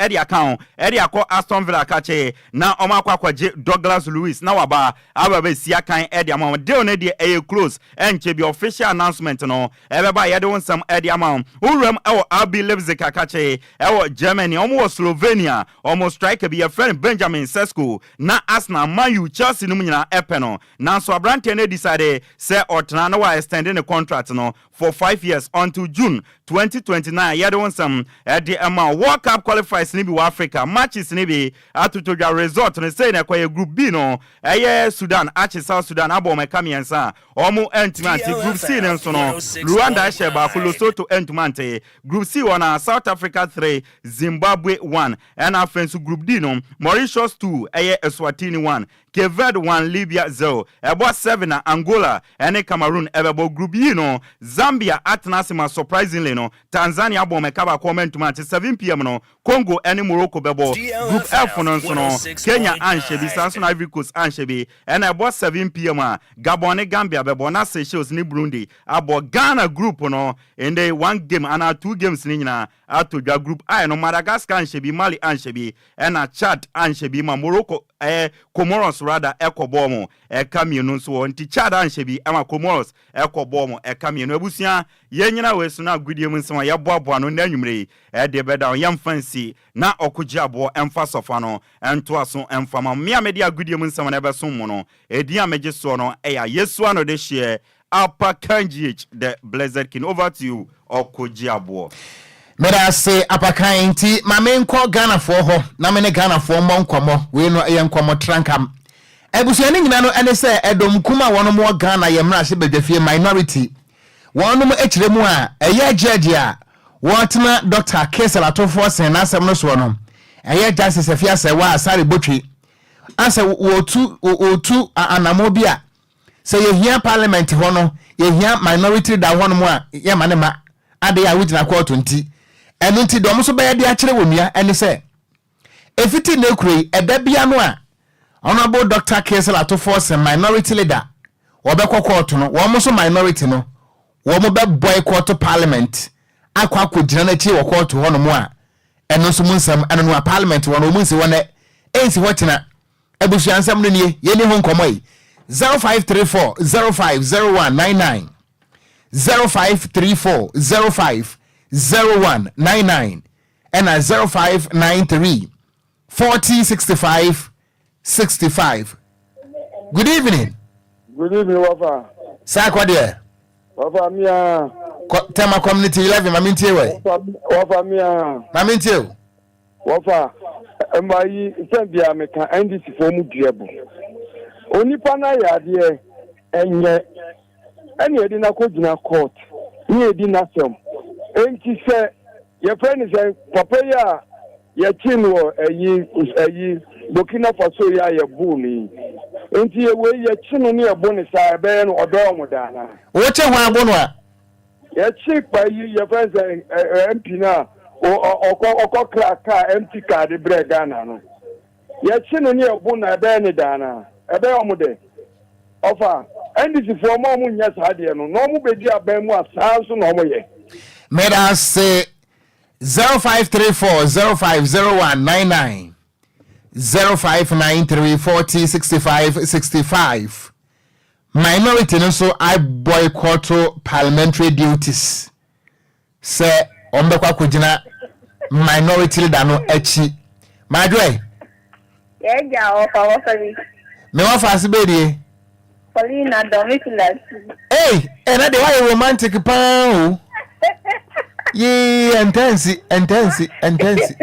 de aka ho de akɔ Aston Villa akakye na wɔakɔ akɔgye Douglas Luiz na waba aba abɛsi akan de ama wɔn. Deal no deɛ ɛyɛ close, ɛnkyɛ bi official announcement no ɛbɛba a yɛde wo nsɛm de ama wo. Wuram wɔ RB Leipzig akakye wɔ Germany, wɔwɔ Slovenia, wɔn striker bi yɛfrɛ no Benjamin Sesko na Arsenal, Man U, Chelsea nom nyinaa pɛ no nanso aberanteɛ no adecide sɛ ɔtena na wa extend ne contract no for 5 years until June 2029. Yɛde wo nsɛm ɛde ɛma wo. World Cup qualifiers no bi wɔ Africa, matches no bi atotɔ dwa, result no sei na ɛkɔyɛ. Group B no, ɛyɛ Sudan akye South Sudan abɔ wɔn ɛka mmiɛnsa a wɔn antumi ante. Group C no nso no, Rwanda hyɛ baako, Lesotho antumi ante. Group C wɔ na South Africa 3, Zimbabwe 1. Ɛna afei nso Group D no, Mauritius 2, ɛyɛ Eswatini 1, Cape Verde 1, Libya 0. Ɛbɔ 7 na Angola ɛne Cameroon ɛbɛbɔ. Group E no, Zambia atena ase ma surprisingly no Tanzania abɔ wɔn ɛka baako, wɔn antumi ante. 7 p.m. no, Congo ɛne Morocco bɛbɔ. Group F no nso no, Kenya anhyɛ bi, saa nso na Ivory Coast anhyɛ bi. Ɛna ɛbɔ 7 p.m. a Gabon ne Gambia bɛbɔ na Seychelles ne Burundi abɔ. Ghana group no, ndɛ one game anaa two games ne nyinaa ato dwa. Group I no, Madagascar anhyɛ bi, Mali anhyɛ bi, ɛna Chad anhyɛ bi ma Morocco, ɛyɛ Comoros rather, ɛkɔ bɔɔ mo ɛka mmienu nso wɔ nti Chad anhyɛ bi ɛma Comoros ɛkɔ bɔɔ mo ɛka mmienu. Abusua, yɛn nyina wei so na agodie mu nsɛm a yɛboaboa no nnɛ anwummerɛ yi ɛde bɛda ho. Yɛmfa nsi na ɔkogye aboɔ ɛmfa sɔfa no ɛntoa so ɛmfa ma mmea mede agodie mu nsɛm no ɛbɛsom mo no. Ɛdin a megye soɔ no ɛyɛ Yesu ano de hyeɛ Apakan GH, the blessed king. Over to you, ɔkogye aboɔ. Meda ase, Apakan. Nti ma menkɔ Ghanafoɔ hɔ na me ne Ghanafoɔ mmɔ nkɔmmɔ. Wei no ɛyɛ nkɔmmɔ trankam. Abusua no nyina no ɛne sɛ ɛdɔm kum a wɔnom wɔ Ghana yɛ mmarahyɛ badwafie minority. Wɔnom kyerɛ mu a ɛyɛ judge a wɔtena Dr. Cassiel Ato Forson n'asɛm no soɔ no, ɛyɛ Justice Afia Serwaa Asare Botwe, asɛ wɔtu wɔtu anamɔ bi a sɛ yɛhia parliament hɔ no, yɛhia minority leader hɔ nom a yɛma ne ma adeɛ a wogyina kɔɔto. Nti ɛno nti deɛ ɔmo nso bɛyɛ de akyerɛ wɔ nua ɛne sɛ ɛfiti ne kuro yi ɛda bia no a Honourable Dr. Cassiel Ato Forson, minority leader, wɔbɛkɔ kɔɔto no, wɔn nso minority no wɔn bɛ boycott parliament akɔ akɔgyina n'akyi wɔ kɔɔto hɔ nom a ɛno nso mu nsɛm ɛno no a parliament wɔ no wɔn nsi hɔ nɛ ɛnsi hɔ kyena. Abusua, nsɛm no nie, yɛni ho nkɔmmɔ yi: 0534 05 01 99, 0534 05 01 99, ɛna 0593 40 65 65. Good evening. Good evening, Wafa. Saa kɔ deɛ. Wafa mia. Tema Community 11, ma mentie wɛ. Wafa mia. Ma mentie o. Wafa, mma yi nsɛm bia meka NDC foɔ mu dua bu. Onipa no ayɛ adeɛ ɛnyɛ ɛne yɛde no akɔgyina court ne yɛdi n'asɛm. Enti sɛ yɛfrɛ no sɛ papa yi a yɛkye no wɔ ɛyi ɛyi Burkina Faso yi a yɛboo no yi. Enti yɛwei yɛkye no ne yɛbo no saa, ɛbɛyɛ no ɔbɛyɛ ɔmo daa naa. Wokye ho abo no a. Yɛkye pa yi yɛfrɛ sɛ MP no a ɔkɔ ɔkɔ kra kaa empty car de brɛ Ghana no. Yɛkye no ne yɛbo no a, ɛbɛyɛ ne daa naa. Ɛbɛyɛ ɔmo dɛ. Ɔfa NDC foɔ ɔmo a ɔmo nyɛ saa deɛ no na ɔmo bɛdi aban mu a, saa nso na ɔmo yɛ. Meda ase. 0534 05 01 99, 0593 40 65 65. Minority no nso I boycott parliamentary duties sɛ wɔn bɛkɔ akɔgyina minority leader no akyi. Maadwoɛ. Yɛgya ɔfa wɔfa bi. Me wɔfa ase bɛdie. Paulina Dɔmifilasi. Ei, ɛnɛ deɛ woayɛ romantic paa o. Yee, ɛntɛnsi, ɛntɛnsi, ɛntɛnsi.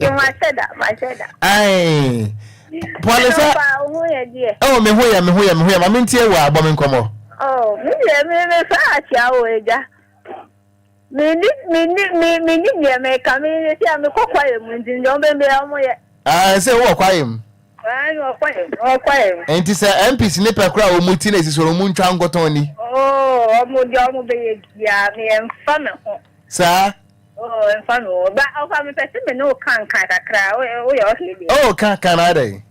Mahyɛ da, mahyɛ da. Ae. Pɔle sɛ. Wo ho yɛ deɛ. Oh, me ho yɛ, me ho yɛ, me ho yɛ. Ma mentie wo a, bɔ me nkɔmmɔ. Oh, me deɛ, me me fa akyea wo agya. Menni, menni, menni deɛ meka. Me sɛ a mekɔ kwaeɛ mu nti deɛ wɔn bɛyɛ wɔn yɛ. Ah, sɛ wowɔ kwaeɛ mu. Ah, mewɔ kwaeɛ mu, mewɔ kwaeɛ mu. Nti sɛ MPs ne pɛ koraa a wɔn ti na esi so no wɔn ntwa nkotɔn ni. Oh, wɔn deɛ wɔn bɛyɛ biara me ɛnfa me ho. Saa. Oh, ɛnfa me ho. Ba ɔfa me pɛ sɛ me ne wo ka nkan kakra. Woyɛ ɔhɛ deɛ. Oh, ka ka na adɛn.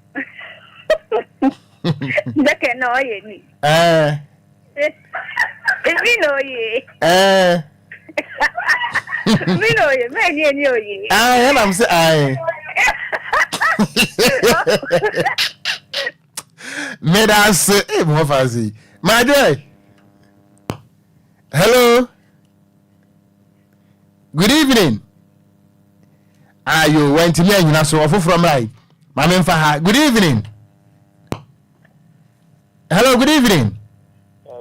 Dɛkɛ na ɔyɛ ni. Ɛɛ. Mi na oye. Ɛɛ. Mi na oye, mɛ ni eni oye. Ayi, ɛna mi sɛ ayi. Meda ase, ee mo fa ase yi. Madwe. Hello. Good evening. Ayo, wantumi anyina so, ɔfoforɔ mmra yi. Maame nfa ha. Good evening. Hello, good evening.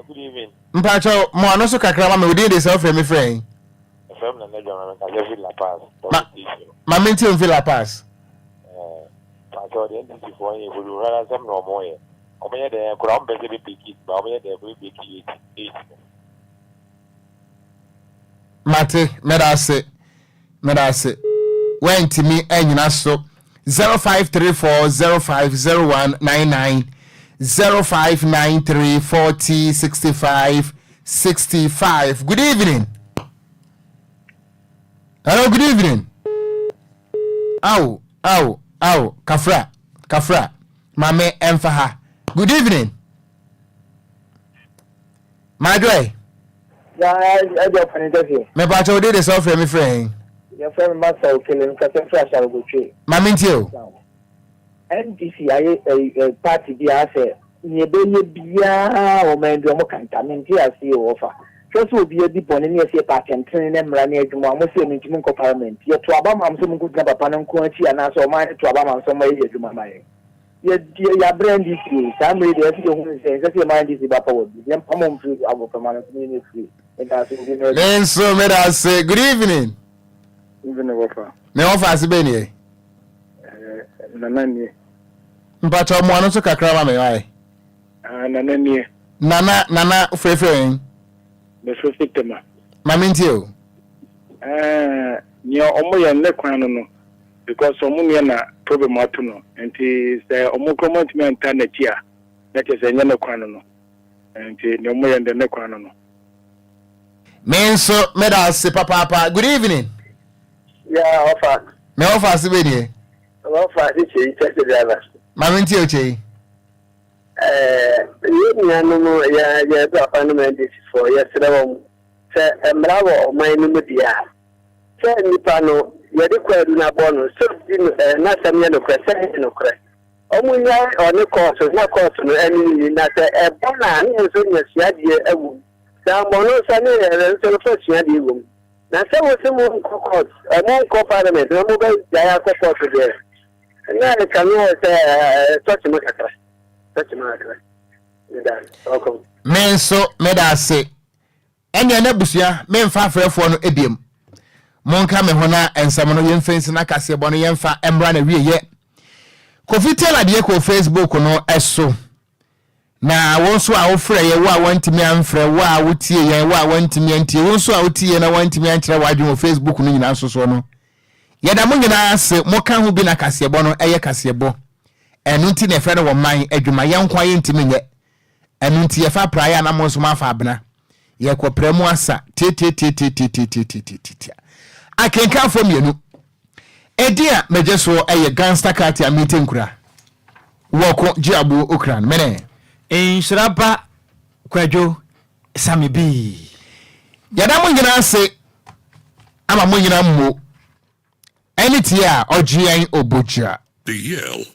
Good evening. Mpakyɛw, mo ano so kakra ma me, wo din de sɛ wofrɛ me frɛ yi? Ɛfrɛ me Nana Dwama, mekasa firi La Paz, Ma, ma me ntie mfiri La Paz. Mpakyɛw, deɛ NDC foɔ yɛ, huruhura asɛm na ɔmo yɛ. Ɔmo yɛ dɛn koraa, ɔmo pɛ sɛ bɛ peki, ba ɔmo yɛ dɛn koraa bɛ peki 8, 8 no. Mate, meda ase, meda ase. Wantumi anyina so. 0534 050199 0593 40 65 65. Good evening. Hello, good evening. Aw, aw, aw, kafra, kafra. Mame ɛmfa ha. Good evening. Madwoe. Na ɛdi ɔpani kɛseɛ. Mepatwa wo de de sɛ ɔfrɛ me frɛ yɛn. Yɛfrɛ me Master Okele mekasa firi Asarogotwe. Ma me ntie o. NDC ayɛ ɛyi party bi a asɛ nea ɛbɛyɛ biara wɔn ɛn de wɔn kanta mente aseɛ o ɔfa hwɛ sɛ obi adi bɔne ne yɛsɛ yɛpɛ atɛntene ne mmara ne adwuma a mo sɛ mentumi nkɔ parliament yɛto aba ma mo sɛ monko gyina papa no nko akyi anaasɛ ɔman no to aba ma mo sɛ mommɛyɛ yɛ adwuma ma yɛn. Yɛ yɛ yɛabrɛ NDC o, saa mmerɛ yi deɛ ɛsɛ yɛhunu sɛ ɛnsɛ sɛ yɛma NDC ba power bio, yɛmpam wɔn mfiri agoframa no so na yɛnyɛ free. Meda ase, obi mmra bi. Me nso meda ase. Good evening. Evening wɔfa. Me wɔfa ase bɛn nie? Eh, nana nie. Mpakyɛ ɔmo ano nso kakra ma me wae. Ah, nana nie. Nana, nana, frɛfrɛ yɛn. Mefrɛfrɛ Tema. Ma me ntie o. Eh, nea ɔmo yɛ ne kwan no no. Because ɔmo nua na problem ato no nti sɛ ɔmo koraa ɔmo antumi antaa n'akyi a na kyerɛ sɛ ɛnyɛ ne kwan no no nti nea ɔmo yɛ no deɛ ne kwan no no. Me nso meda ase papaapa. Good evening. Yeah, ɔfa. Me ɔfa ase bɛ nie. Ɔfa ase kyei taxi driver. Maame ntie o kyei. Ɛɛ yɛn nuanom yɛn yɛn papa nom NDC foɔ yɛsrɛ wɔn sɛ mmara wɔ ɔman no mu deɛ a Sɛ nipa no, yɛde kwaadu no abɔ no, sɛ odi no ɛ, n'asɛm yɛ nokorɛ, sɛ ɛnyɛ nokorɛ. Wɔn nnyae ɔne kɔɔto, na kɔɔto no ɛne no nni, na sɛ ɛbɔ no a, ne yɛn nso nya suadeɛ wɔ mu. Sɛ ammɔ no nso a, ne yɛn nso yɛfa suadeɛ wɔ mu. Na sɛ mo se mo nkɔ kɔɔt, ɛ, mo nkɔ parliament na mo bɛ gyae akɔ kɔɔto deɛ, na ɛkame ayɛ sɛ ɛ, ɛtɔ kyema kakra, ɛtɔ kyema kakra. Meda ase. Welcome. Me nso meda ase. Ɛnneɛ n'abusua memfa afrɛfoɔ no biom. Monka me ho na nsɛm no yɛmfa nsi na kaseɛbɔ no yɛmfa mmra n'awieɛ. Kofi Taylor deɛ kɔɔ Facebook no so. Na wo nso a wofrɛ yɛ, wo a wantumi amfrɛ, wo a wotie yɛn, wo a wantumi antie, wo nso a wotie yɛn na wantumi ankyerɛ w'adwene wɔ Facebook no nyinaa nso soɔ no, yɛda mo nyinaa ase. Moka ho bi na kaseɛbɔ no ɛyɛ kaseɛbɔ. Ɛno nti na yɛfrɛ no wɔ man adwuma. Yɛn nko ara yɛntumi nyɛ. Ɛno nti yɛfa praeɛ a na mo nso moafa abena. Yɛkɔ pra mu asa tiatiatiatiatiatiatiatiatia. Akenkanfoɔ mmienu. Edin a megye soɔ yɛ Gangster Kati Amite Nkura. Wɔko gye aboɔ Okran. Mene. Nhyira ba Kwadwo Same Bii. Yɛda mo nyinaa ase ama mo nyinaa mmo ɛne tie a ɔgye yɛn obogya. The Yale.